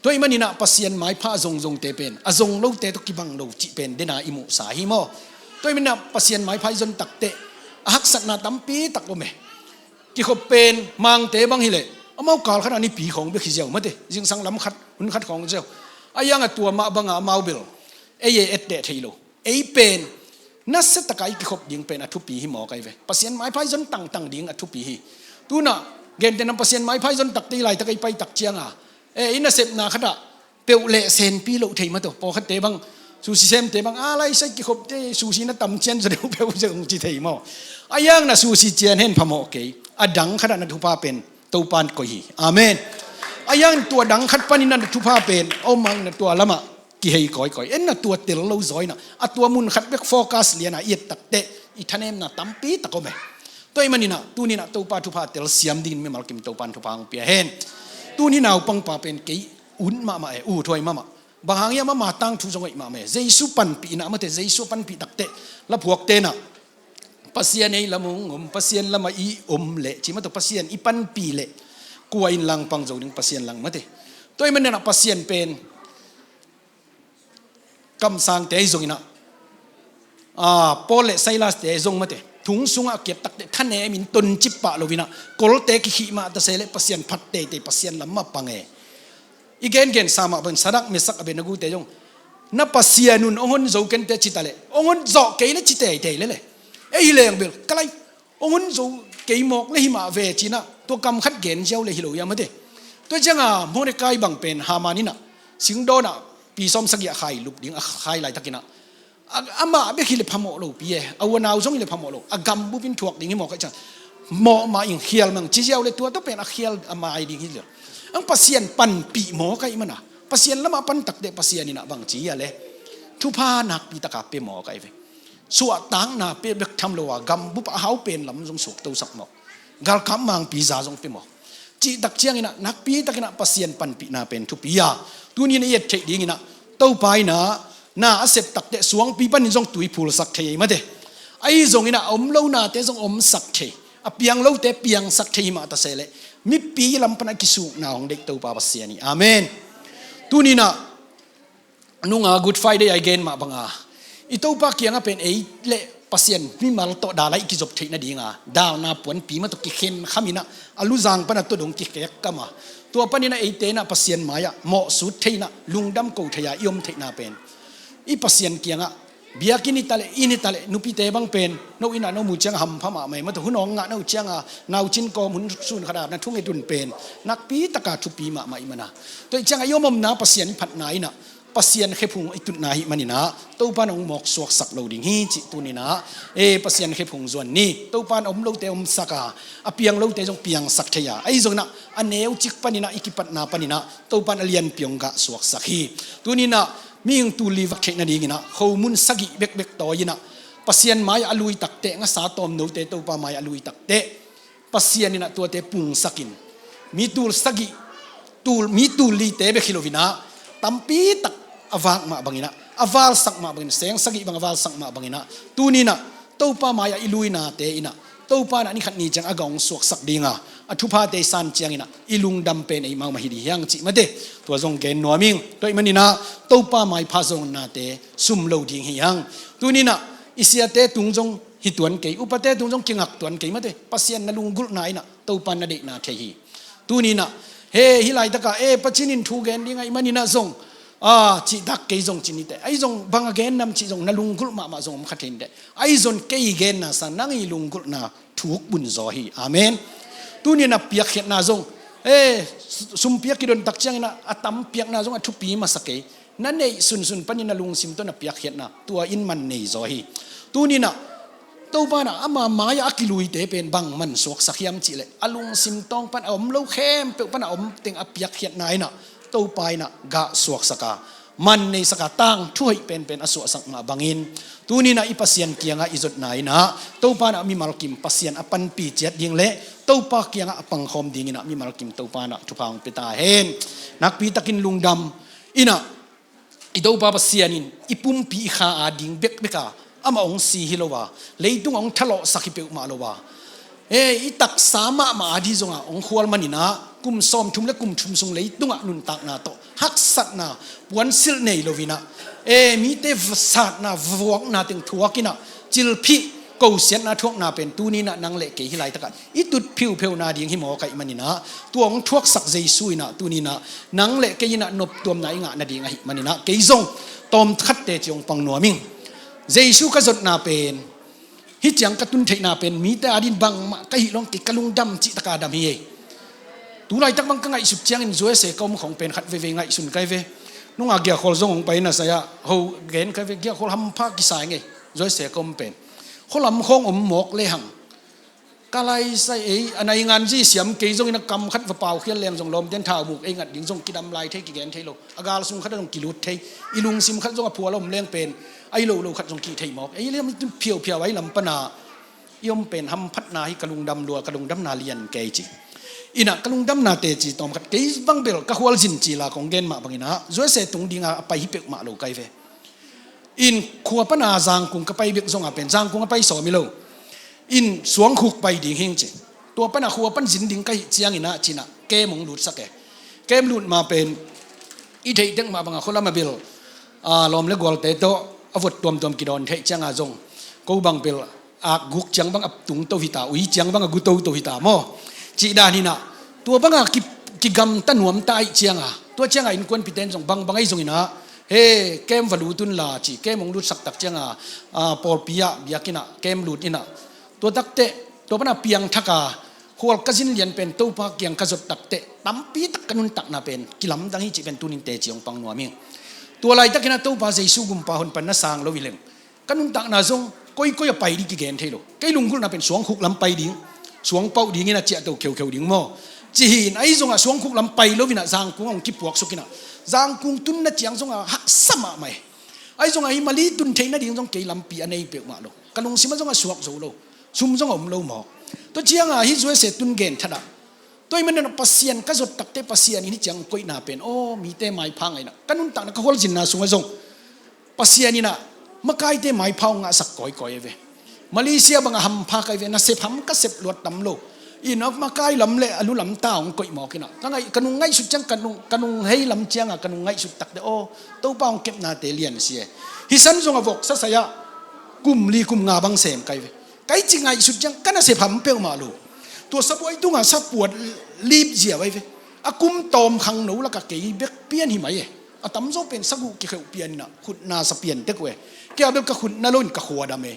tua i maninah Pasian maipha a zongzongte pen a zong lote tawh kibang lo cih pen dena i muhsa hi maw? Tua i maninah Pasian maipha i zon takteh a haksatna tampi tak om e. Kikhop pen mangte bang hileh amau kal khatah nipi khawng bek hi ziau mate, zingsang lam khat hun khat khawng ziau. A ianga tua mah banga amau bel ei e etteh thei lo. Ei pen nasiataka i kikhop ding pen a thupi hi mawk ahi ve. Pasian maipha i zon tangtang ding a thupi hi. Tunah gentehna Pasian maipha i zon takte i laitak ei paitak cianga e i nasepna khatah peuh leh senpi loh thei mah tawh pawlkhatte bang susi semte bang a laisai kikhopte susi na tam cian zaw deuh peuh zong ci thei maw? A iangna susi cian hen phamawh kei. A dang khatah na thupha pen Topan koih hi. Amen. A iang tua dang khat panin na thupha pen om ang na tua lamah kihei kawikawi. En na tua tel lo zawina a tua mun khat bek focus liana i et takteh i thanemna tampi tak om e. Tua i maninah tuninah Topa thupha tel siam dingin mimal kim Topan thupha hong pia hen. Tuni naupangpa pen kei ut mahmah e, ut huai mahmah. Bang hang hiam ama tangthu zong hoih mahmah e. Jesu panpihna mate, Jesu panpih takteh laphuak tenah Pasian ei lamah hong om, Pasian lamah i om leh ci mah tawh Pasian i panpih leh kua in langpang zo ding Pasian lang mate. Tua i maninah Pasian pen kamsangte ahi zonginah ah, Paul le Silaste ahi zong mate. Thung sungah a kiat takteh thanem in toncip pah lo inah, kolte kikhih mah ta se leh Pasian phat teitei, Pasian lam mah pang e. I gengen sa mah bangin Sadrak, Mesak, Abednego te zong, na Pasian un hong hon zo ken teh ci ta leh, hong hon zawh kei leh ci teitei leh leh. Ei hi leng bel ka lai, hong hon zo kei mawk leh hi mah ve ci inah, tua kam khat gen ziau leh hi lo hiam a te. Tua ciangah Mordecai bang pen Haman inah singdawnah pi sawm sagih a khai lup ding, a khai laitak inah, a, amah bek hi leh phamawh lopi e, a u a nau zong hi leh phamawh lo, a gam bup in thuak ding hi mawk ahih ciang, mawh mah ing, khial mah ing ci ziau leh tua tawh pen a khial a mai ding hi leh. Ang Pasian panpih mawk ahih mana, Pasian lamah pan takteh Pasian inah bangci hia leh, thupha nakpi taka pia mawk ahi ve. Suahtakna pia bek tham lo a, gam bup a hau pen lam zong suaktosak mawk, galkap mangpi za zong pia mawk. Cih tak ciang inah nakpi tak inah Pasian panpihna pen thupi a, tuni inah i et theih ding inah, Topa inah na a sep takteh suangpi panin zong tui phulsak thei ahi mate. Ahi zong inah a om lonate zong omsak thei, a piang lote piangsak thei hi mah ta se leh, mipi lam pan a kisukna hong deih Topa Pasian hi. Amen. Tuni inah nunga Good Friday a i gen mah banga, i Topa kiangah pen ei leh Pasian mimal tawh dal a i kizop theih nadinga, dalna puanpi mah tawh kikhen kham inah, a luzang pan a tua dong kikek kam a, tua pan inah eite inah Pasian mai-ah mawhsut thei inah, lungdam ko thei a i om theihna pen, i Pasian kiangah, biakinn i ta leh, inn i ta leh, nupite bang pen no inn ah no mu ciang hampha mahmah e, mah tawh hun awng ngah no cianga naucin kawm hun sun khat a na thunget un pen nakpi taka thupi mahmah i mana. Tua i ciangah i om omna Pasian i phatna inah, Pasian khephung i tutna hi maninah, Topa in hong mawk suaksak lo ding hi cih tuni inah, e, Pasian khephung zuan ni. Topa in a om lote omsak a, a piang lote zong piangsak thei a, ahi zong inah a neucik paninah, i kipatna paninah Topa in a lianpi hong gah suaksak hi. Tuni inah mihing tul li vak theih nading inah khomun sagih bekbek tawi inah Pasian mai-ah a lui takteh, ngasa tawmnote Topa mai-ah a lui takteh, Pasian inah tuate pungsak in, mi tul sagih, tul, mi tul lite bek hi lo inah, tampi tak a vak mah bang inah, a valsak mah bang inah, seng sagih bang a valsak mah bang inah, tuni inah Topa mai-ah i luinate inah Topa inah ni khat ni ciang a gah hong suaksak ding a, a thuphate i san ciang inah i lungdam pen eimau mah hi ding hi hang cih mate. Tua zong gen nuam ing. Tua ahih maninah Topa maipha zong nate sum lo ding hi hang. Tuni inah i siate tung zong hi tuan kei, upate tung zong kingak tuan kei mate. Pasian na lunggulhna inah Topa in na deihna thei hi. Tuni inah, he, hih laitakah, e, Pa Cin in thu gen ding ahih maninah zong, a, cih tak kei zong ci ni teh, ahi zong bang a gen nam cih zong na lunggulh mahmah zong om kha thei ni teh. Ahi zong kei i genna sang nang i lunggulhna thuk bun zaw hi. Amen. Tuni inah piakkhiatna zong, e, sumpiak kidon tak ciang inah a tam piakna zong a thupi masa kei. Na neih sunsun panin na lungsim tawh na piakkhiatna, tua in man nei zaw hi. Tuni inah Topa inah ama mai-ah a kiluite pen bang man suaksak hiam cih leh, a lungsim tawng pan a om lo khempeuh pan a om teng a piakkhiatna inah Topa inah gah suaksak a, man neisak a, tangthu hoih penpen a suahsak mah bangin, tuni inah i Pasian kiangah i zotna inah Topa inah mimal kim Pasian a panpih ciat ding leh Topa kiangah a pangkhawm ding inah mimal kim Topa inah thupha hong pia ta hen. Nakpi takin lungdam inah, i Topa Pasian in i pumpi i kha ading bekbek a, amah hong si hi lo a, leitung hong thalawhsak hi peuhmah lo a, e, i taksa mahmah ading zongah hong khual maninah kum sawmthum le kum thum sung leitungah nuntakna tawh haksatna, puansilh nei lo inah, e, mite satna, vuakna teng thuak inah, cilphih, kosiatna thuakna pen tuni inah nang le kei hih laitakah i tut phiupheu nading hi mawk ahih maninah, tua hong thuaksak Jesu inah tuni inah nang le kei inah noptuamna i ngah nading ahih maninah, kei zong tawmkhatte ci hong pang nuam ing. Jesu ka zotna pen hih ciang ka tun theihna pen mite ading bangmah ka hih lo-in kei ka lungdam cih taka dam hi ei. Tu laitak bang ka ngaihsut ciangin U S A ka om khawng pen khat veivei ngaihsun ka hi ve. Nunga giakhawl zong hong pai na sai-ah ho gen ka hi ve, giakhawl hampha kisa ing ei, U S A ka om pen. Khualam khawng om mawk lehang, ka lai sai ei, a naingan zi siam kei zongin a kam khat va paukhial leng zong lawmten thaumuk ei ngat ding zong kidam lai thei, kigen thei lo. A gal sung khat a zong kilut thei. I lungsim khat zong a phual a om leng pen, a hi lolo khat zong kih thei mawk. Ei liam i tun phiauphiau a i lam pana i om pen hamphatna hi, ka lungdam lua, ka lungdamna lian kei ci. Inah ka lungdamna teci tawmkhat kei bang bel ka khualzin ci la kong gen mah bang inah U S A tung dinga a pai hi peuhmah lo ka hi ve. In khua pana Zangkung ka pai bek zong a pen, Zangkung a pai sawm hi lo. In Suangkhuk pai ding hing ci. Tua pana khua pan zin ding ka hih ciang inah ci inah kem hong lutsak e. Kem lut ma pen i theih tek mah banga khualam a bel, a, lawm le gualte tawh a vot tuamtuam kidawn theih cianga zong ko bang bel Akguk ciang bang a tungto hi ta, ui ciang bang a gutoto hi ta maw? Cih dan hi na. Tua bang a ki, kigamta nuamta ahih ciang a, tua ciang a innkuanpite in zong bangbang ahi zongin ah, he, kem va lut un la ci, kem hong lutsak tak ciang a, a, pawlpi ah biakinn ah kem lut in ah, tua takteh tua pan a piangthak a, khual ka zin lian pen Topa kiang ka zot takteh tampi tak ka nuntakna pen kilamdang hi cih pen tunin teci hong pang nuam hi. Tua laitakin ah Topa Jesu gumpa honpanna sang lo hi leng, ka nuntakna zong koikoi a pai ding kigen thei lo. Kei lunggulhna pen suangkhuk lam pai ding, suangpauh dingin a ciahto kheukheu ding maw? Ci hi in, ahi zongah suangkhuk lam pai lo in ah Zangkung a hong kipuaksuk in ah, Zangkung tunna ciang zongah haksa mahmah e. Ahi zongah hih Mali tun theih nading zong kei lampi a nei peuhmah lo. Ka lungsim ah zongah suak zo lo. Sum zong a om lo mawk. Tua ciang a hih U S A tun gen that ah, tua ahih manin ah Pasian ka zot takteh Pasian in hih ciang koihna pen, aw, mite maipha ngaihna, ka nuntakna ka khualzinna sungah zong Pasian in ah makaite maipha hong ngahsak kawikawi ve. Malaysia bang a hampha kai ve, nasep ham ka sep luat tam lo. In ah makai lam le a lu lam ta hong koih mawk in ah, ka ngaih, ka nung ngaihsut ciang, ka nung, ka nung hei lam ciang a ka nung ngaihsut takteh, aw, Topa hong kepnate lian si e. Hih san zong a vok sasai ah kum li kum nga bang sem kai ve. Kai ci ngaihsut ciang ka nasep ham peuhmah lo. Tua sabuai tungah sapuat lip ziau ahi ve. A kum tawm khangno lakah kei bek pian hi mai e. A tamzaw pen saguh kikheuh pian in ah khutna sa pian tek uh e. Kei a bel ka khutna lo in ka khua dam e.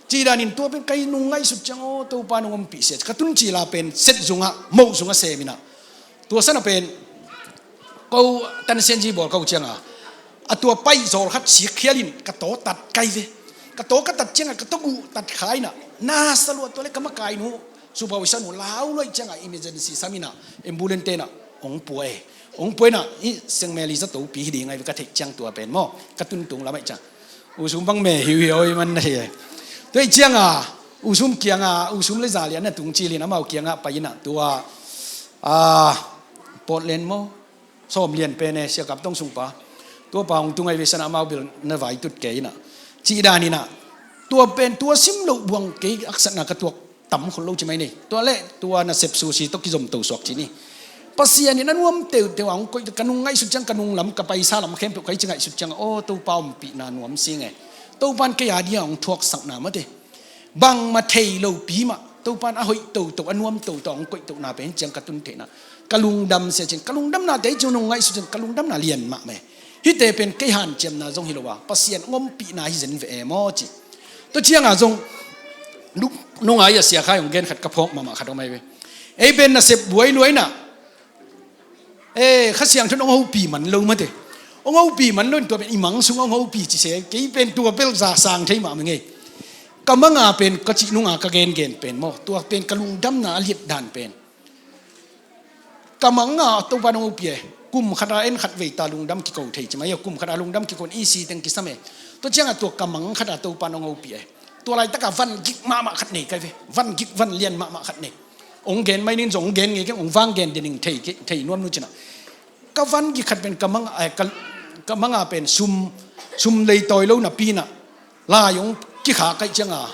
Cih danin tua pen kai nung ngaihsut ciang, aw, Topa nong ompih sia, ka tun cila pen set zungah, moh zungah sem in ah, tua san a pen ko Tan Sian Zi bawl ko ciang a, a tua paih zawl khat sikkhial in ka taw tat kai ve. Ka taw ka tat ciang a ka tawguh tat kha in ah, na sa lua, tua le ka makainu, supervisor nu lau luai ciang a emergency sam in ah, ambulance te in ah hong pua e. Hong pua in ah, hih Saint Mary zatopi hi ding ahi ve ka theih ciang, tua pen maw, ka tuntung lam ahih ciang. U Sum bang me hiuhiau hi man na hi e. Tua ahih ciang a, U Sum kiang a, U Sum le za lian na tung cil in amau kiang ah pai in ah, tua, a, Portland maw, Sawm Lian pen e, Sia Kap Tong Sung pa. Tua pa hong tung ahi ve, san ah amau bel na vai tut kei in ah. Cih dan in ah, tua pen, tua sim loh buang kei haksatna ka tuak tam khol lo ci mai ni. Tua le, tua nasep susi tawh kizom to suak ci ni. Pasian in a nuam teuteu a hong koih, ka nung ngaihsut ciang, ka nung lam, ka paisa lam khempeuh kai ci ngaihsut ciang, aw, Topa ompihna nuam sing e. Topa in kei a dia hong thuaksakna mate. Bangmah thei lopi mah, Topa in a hoih toto, a nuam toto a hong koih tohna pen hih ciang ka tun theihna, ka lungdam sia cin, ka lungdamnate hih ciang nung ngaihsut ciang ka lungdamna lian mahmah e. Hihte pen kei hanciamna zong hi lo a, Pasian hong ompihna hi zen ve e maw ci. Tua ciang a zong nung, nung ai a Sia Khai hong gen khat ka phawk mahmah khat om ahi ve. Ei pen nasep buai luai na, e, Kha Siangtho in hong hopih man lo mate. Hong hopih man lo in tua pen i mang sungah hong hopih ci se, kei pen tua bel za sang thei mahmah ngei. Ka mang a pen ka cih nung a ka gengen pen maw, tua pen ka lungdamna a liat dan pen. Ka mang a Topa in hong hopih e, kum khat a en khat vei ta lungdam kiko thei ci mai a, kum khat a lungdam kiko in i si teng kisam e. Tua ciang a tua ka mang khat a Topa in hong hopih e. Tua laitak a van gik mahmah khat nei kai ve. Van gik, van lian mahmah khat nei. Hong gen mai ning zong hong gen ngei keng, hong vang gen den ning thei, thei nuam nu cin ah. Ka van gik khat pen ka mang, eh, ka, ka mang a pen sum, sum leitawi lo napi in ah, lai hong kikhak ahih ciang a,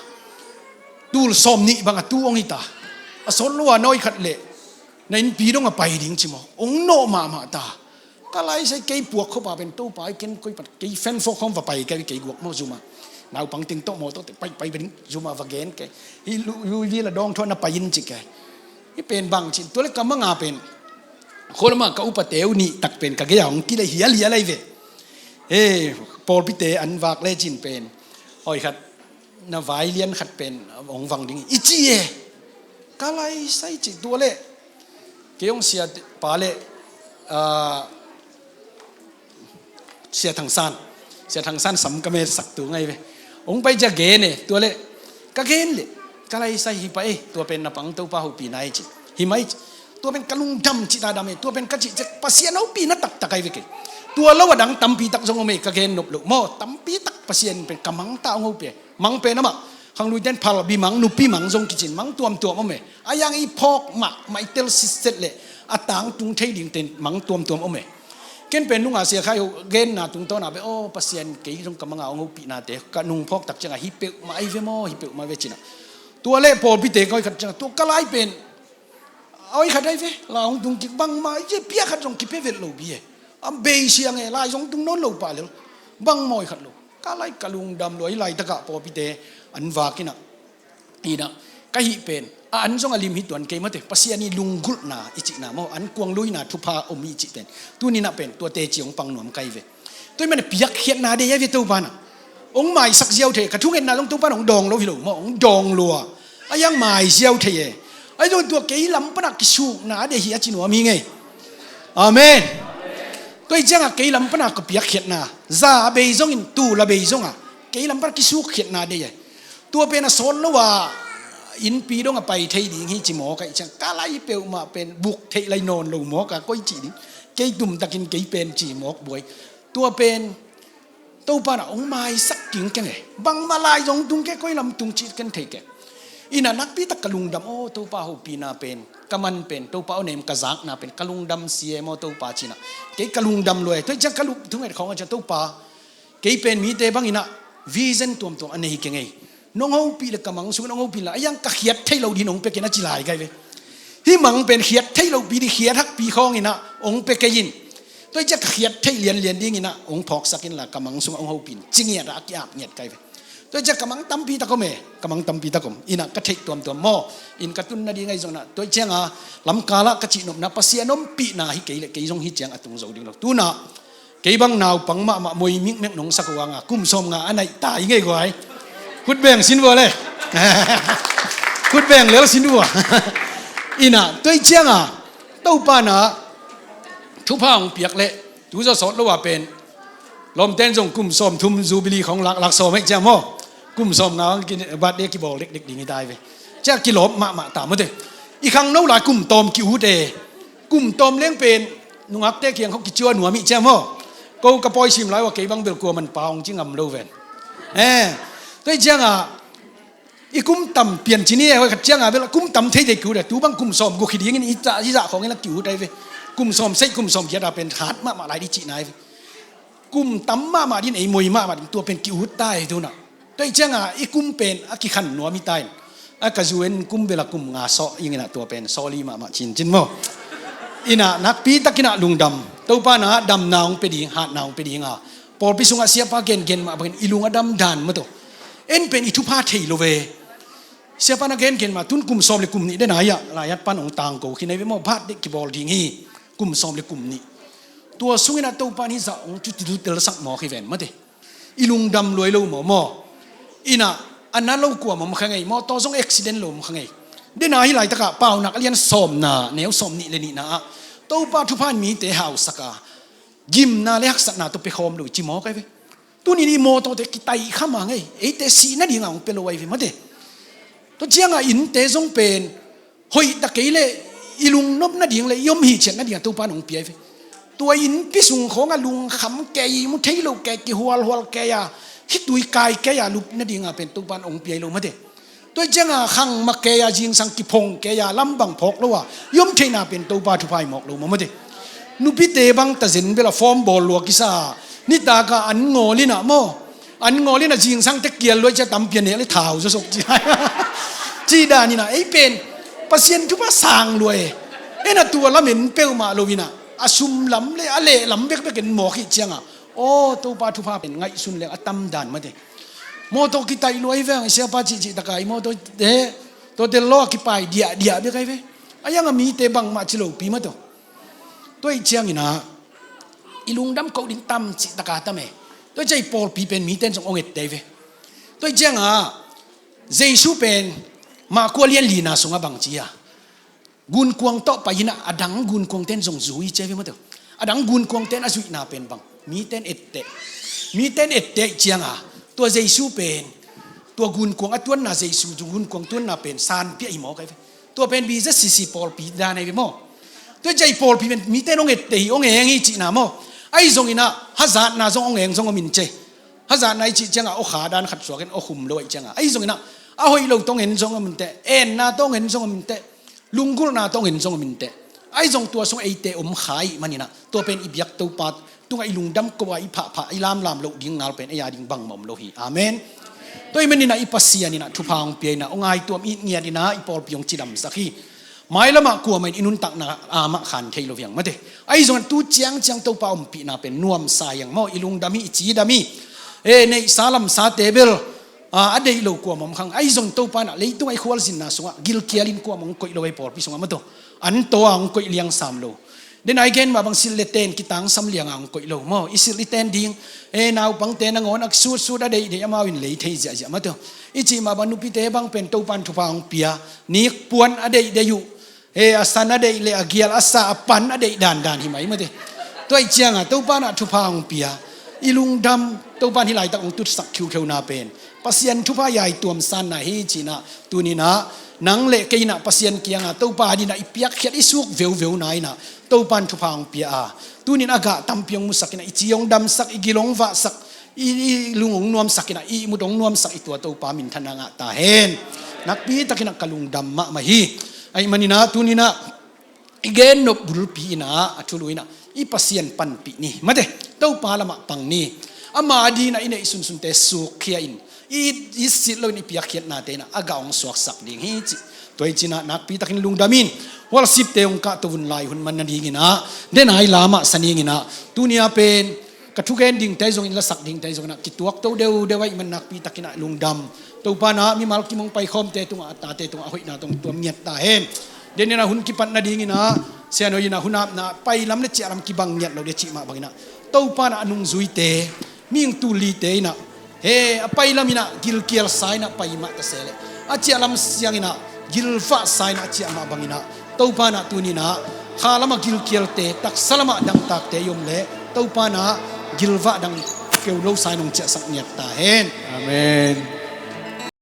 tul sawm nih bang a tu hong hi ta. A sawt lo a nawi khat leh na innpi dong a pai ding ci maw, hong nawh mahmah ta. Ka lai sai kei puak khop a pen Topa i ken koi pat kei fan fok hong va pai kei, kei guak maw, zum a naupang teng tawh mawtaw teh pai, pai pen zum a va gen kei. Hih lu, lu, li la dawng thaw na pai in ci kei. Hih pen bang cin, tua le ka mang a pen khualam a ka upate uh nih tak pen ka gei a hong kilei hialhial ahi ve. He, pawlpite an vak lecin pen, oi, khat na vai lian khat pen hong vang ding i ci e. Ka lai sai ci, tua le kei hong sia pa le, ah, Sia Thang San, Sia Thang San sam ka me sak tu ngai ve. Hong pai cia gen e, tua le ka gen le ka lai sai hi pa e, tua pen na pang Topa hopihna hi ci. Hi mai ci. Tua pen ka lungdam ci ta dam e, tua pen ka cih ciak Pasian hopihna taktak ahi ve kei. Tua lo a dang tampi tak zong om e, ka gen nop lo maw, tampi tak Pasian pen ka mang ta hong hopih e. Mang pen amah, khangluite in phalbi mang, nupi mang zong kicin mang tuamtuam om e. A yang i phawk mah, mah i tel sitset le a tangtung thei ding ten mang tuamtuam om e. Ken pen nung a Sia Khai uh genna tungtawn a be, aw, Pasian kei zong ka mang a hong hopihnate ka nung phawk tak ciang a hi peuhmah ahi ve maw, hi peuhmah ve cin ah. Tua le pawlpite ka oi khat ciang a, tua ka lai pen a oi khat ahi ve, la hong tung kik bangmah, i pia khat zong kipia vet lo bi e. A bei siang e, lai zong tung nawn lo pah lel. Bangmah oi khat lo. Ka lai ka lungdam lua, i laitak ah pawlpite an vak in ah, Ina, ka hih pen a an zong a lim hi tuan kei mate, Pasian i lunggulhna i cihna maw, an kuang luina thupha om i cih pen, tuninah pen tua teci hong pang nuam kai ve. Tua i mana piakkhiatna dei a ve Topa nah. Hong maisak ziau thei, ka thungetna zong Topa nah hong dawng lo hi lo maw, hong dawng lua. A iang mai ziau thei e. Ai zong tua kei lam panah kisukna dei hi a ci nuam hi ngei. Amen. Tua i ciangah kei lam panah ka piakkhiatna, za a bei zongin, tul a bei zongah kei lam panah kisukkhiatna dei e. Tua pen a sawt lo a innpi dong a pai thei ding hi ci mawk a i ciang, ka lai peuhmah pen buk theih lai nawn lo mawk a koi cih ding. Kei tumtakin kei pen ci mawk buai. Tua pen Topa nah hong maisak kingkeng e. Bangmah lai zong tung kei, koi lam tung cih ken thei kei. Ina nakpitak ka lungdam aw, Topa hopihna pen ka man pen, Topa aw nem ka zakna pen ka lungdam si e maw Topa cinah. Kei ka lungdam lua e. Tua i ciang ka lup thunget khawng a ciang Topa, kei pen mite banginah vision tuamtuam a nei kei ngei. Nong hopih le ka mang sungah nong hopih la, a iang ka khiat thei lo dingin hong pia kei na ci lai kai ve. Hih mang pen khiat thei lopi ding, khiat hakpi khawnginah hong pia kei in. Tua i ciah ka khiat theih lianlian dinginah hong phawksak inla ka mang sungah hong hopih in ci ngiatah a ki-ap ngiat kai ve. Tua i ciah ka mang tampi tak om e, ka mang tampi tak om. Inah ka theih tuamtuam maw, in ka tun nading ahi zonginah tua i cianga lamkalah ka cihnopna Pasian ompihna hi kei le kei zong hi ciang a tung zo ding lo. Tunah kei bang naupang mahmah moi mikmek nong sak uh anga kum sawm nga a naih ta i ngei guai. Khut beng sin vua le. Khut beng lel sin vua. Inah tua i cianga Topa nah thupha hong piak le tu zaw sawt lo a pen lawmten zong kum sawm thum jubilee khong laklak sawm hei ciang maw, kum sawm nga hong birthday kibawl dekdek ding hi tai ve. Ciah kilawp mahmah ta mawte. I khangno lai kum tawm ki-ut e. Kum tawm leng pen nungakte kiang khong kicua nuam ih ciang maw. Ko ka pawi sim lai ua kei bang bel kua man pa hong ci ngam lo ven. Eh, tua i cianga i kum tam pian ci ni e, hoi khat cianga bel kum tam theithei ki-ut e. Tu bang kum sawm guk hi dingin i zah, i zah khawngin la ki-ut ai ve. Kum sawm seih kum sawm giat a pen hat mahmah lai di cihna ai ve. Kum tam mahmah din ei moi mahmah din tua pen ki-ut ta e tunah. Tua i cianga i kum pen a kikhan nuam hi ta in. A ka zu en kum bel a kum nga sawh inginah tua pen sawli mahmah cincin maw. Inah nakpi takinah lungdam. Topa nah damna hong pia ding, hatna hong pia dinga pawlpi sungah siapa gengen mah bangin i lung a dam dan maw tawh. En pen i thupha thei lo ve. Siapa na gengen mah tun kum sawm le kum nih dena hiah laiat pan hong tangko khin ai ve maw, bat dek kibawl ding hi. Kum sawm le kum nih. Tua sunginah Topa nih zah hong cuti lutelsak mawk hi ven mate. I lungdam luai lo maw maw. Inah a na lo kuam om kha ngei maw, tua zong accident lo om kha ngei. Dena hi laitakah Paunak a lian sawmna neu sawm nih le nihna ah Topa thupha in mite hausaka gimna le haksatna tawh pia khawm lo i ci mawk ai ve. Tunin i mawtawte kitaih kha ma ngei, eite sih nadinga hong pia lo ai ve mate. Tua cianga innte zong pen hoihta kei le i lungnop nading le i om hihciat nadinga Topa in hong pia ai ve. Tua innpi sung khawngah lungkham kei, mu thei lo kei, kihualhual kei a, khitui kai kei a lup nadinga pen Topa in hong pia ai lo mate. Tua i cianga khang ma kei a, zingsang kiphong kei a, lam bang phawk lo a i om theihna pen Topa thupha hi mawk lo maw mate. Nupite bang tazen bel a form bawl lua kisa a, nitaka an ngawl inah maw, an ngawl inah zingsang te kial lua i cia tampian heh le thau zawsok ci. Cih dan inah ei pen Pasian thupha sang lua e. Enah tua lamen peuhmah lo inah a sum lam le a leh lam bekbek en mawk hih cianga aw Topa thupha pen ngaihsun le a tam dan mate. Mawtaw kitaih luai veng i siapa cihcih taka i mawtaw te, tawte law a kipai diahdiah bek ai ve. A ianga mite bangmah ci lopi maw tawh. Tua ih ciangina i lungdam koh ding tam cih taka tam e. Tua ih ciang i pawlpi pen miten zong ong ette ai ve. Tua ih cianga Jesu pen Marku a lian lina sungah bang ci a, gunkuang tawh pai inah a dang gunkuangten zong zui ci ai ve maw tawh. A dang gunkuangten a zuihna pen bang, miten etteh. Miten etteh ih cianga tua Jesu pen tua gunkuang a tuanna, Jesu gunkuang tuanna pen sanpiah hi mawk ai ve. Tua pen biza sisi pawlpi dan ai ve maw. Tua ih ciang i pawlpi pen miten ong etteh hi, ong eng hi cihna maw. Ahi zonginah hazatna zong ong eng zong om in ce. Hazatna i cih cianga aw kha dan khat suakin aw khum lo aih cianga ahi zonginah a hoih lo tawh ong en zong om in teh, enna tawh ong en zong om in teh, lunggulhna tawh ong en zong om in teh. Ahi zong tua sung eite om kha ih maninah tua pen i biak Topa tungah i lungdam koh a i phahphah i lamlam loh ding ngal pen ei a ding bangmah om lo hi. Amen. Tua ih maninah i Pasian inah thupha hong pia inah ong ngaituam i ngiat inah i pawlpi hong cidamsak hi. Mailamah kuamah in i nuntakna amah khan thei lo hiang mate. Ahi zongin tu ciangciang Topa ompihna pen nuamsa hiang maw, i lungdam hi, i cidam hi. E, neihsa lamsate bel a, a deih lo kuamah om khang. Ahi zong Topa in ah leitung a i khualzinna sungah gilkialin kuamah hong koih lo ei, pawlpi sungah maw tawh. An taw a hong koih liang sam lo. Dena i gen mah bang silh le ten kitangsam liang a hong koih lo maw. I silh i ten ding, e, naupangte nangawn a sutsut a deihdeih amau in lei thei ziahziah maw tawh. I cih mah bang nupite bang pen Topa in thupha hong pia. Nik puan a deihdeih uh. E, a san a deih le a gial a sa a pan a deih dandan hi mai maw tawh. Tua ih ciangah Topa in ah thupha hong pia. I lungdam, Topa in hih laitak hong tutsak khiukheuna pen Pasian thupha yai tuamsanna hi ci-in ah, tuni-in ah nang le kei in ah Pasian kiangah Topa adingin ah i piakkhiat i suk veuveuna in ah Topa in thupha hong pia a, tuni-in a gah tampi hong musak in ah i ci hong damsak, i gil hong vahsak, i, i lung hong nuamsak in ah, i ihmut hong nuamsak, i tua Topa minthanna ngah ta hen. Nakpi takin ah ka lungdam mahmah hi. Ahih manin ah tuni-in ah i gen nop bulpi in ah a thulu in ah i Pasian panpih ni maw tawh. Topa lamah pang ni. Ama adingin ah i neih sunsunte sukkhia in, i, i silh loin i piakkhiatnate in ah a gah hong suaksak ding hi cih. Tua hi ci-in ah nakpi takin lungdam in. Worshipte hong kahto un, lai hun man nadingin ah, dena i la mahsa dingin ah, tuni-a pen ka thugen dingte zong in, lasak dingte zong in ah kituakto deudeu ahih man nakpi takin ah lungdam. Topa in ah mimal kim hong paikhawmte tungah, a tate tungah a hoihna tawh hong tuam ngiat ta hen. Dena in ah hun kipat nadingin ah, Sian Hoi in ah hun apna pailam le ciahlam kibang ngiat lo ding cih mah bangin ah, Topa in ah a nungzuite, mihing tul lite in ah, he, a pailam in ah gilkialsa in ah pai mah ta se leh, a ciahlam siang in ah gilvahsa in ah a ciah mah bangin ah, Topa in ah tuni-in ah kha lamah gilkialte, taksa lamah dangtakte i om leh, Topa in ah gilvah dang keu losa in hong ciahsak ngiat ta hen. Amen.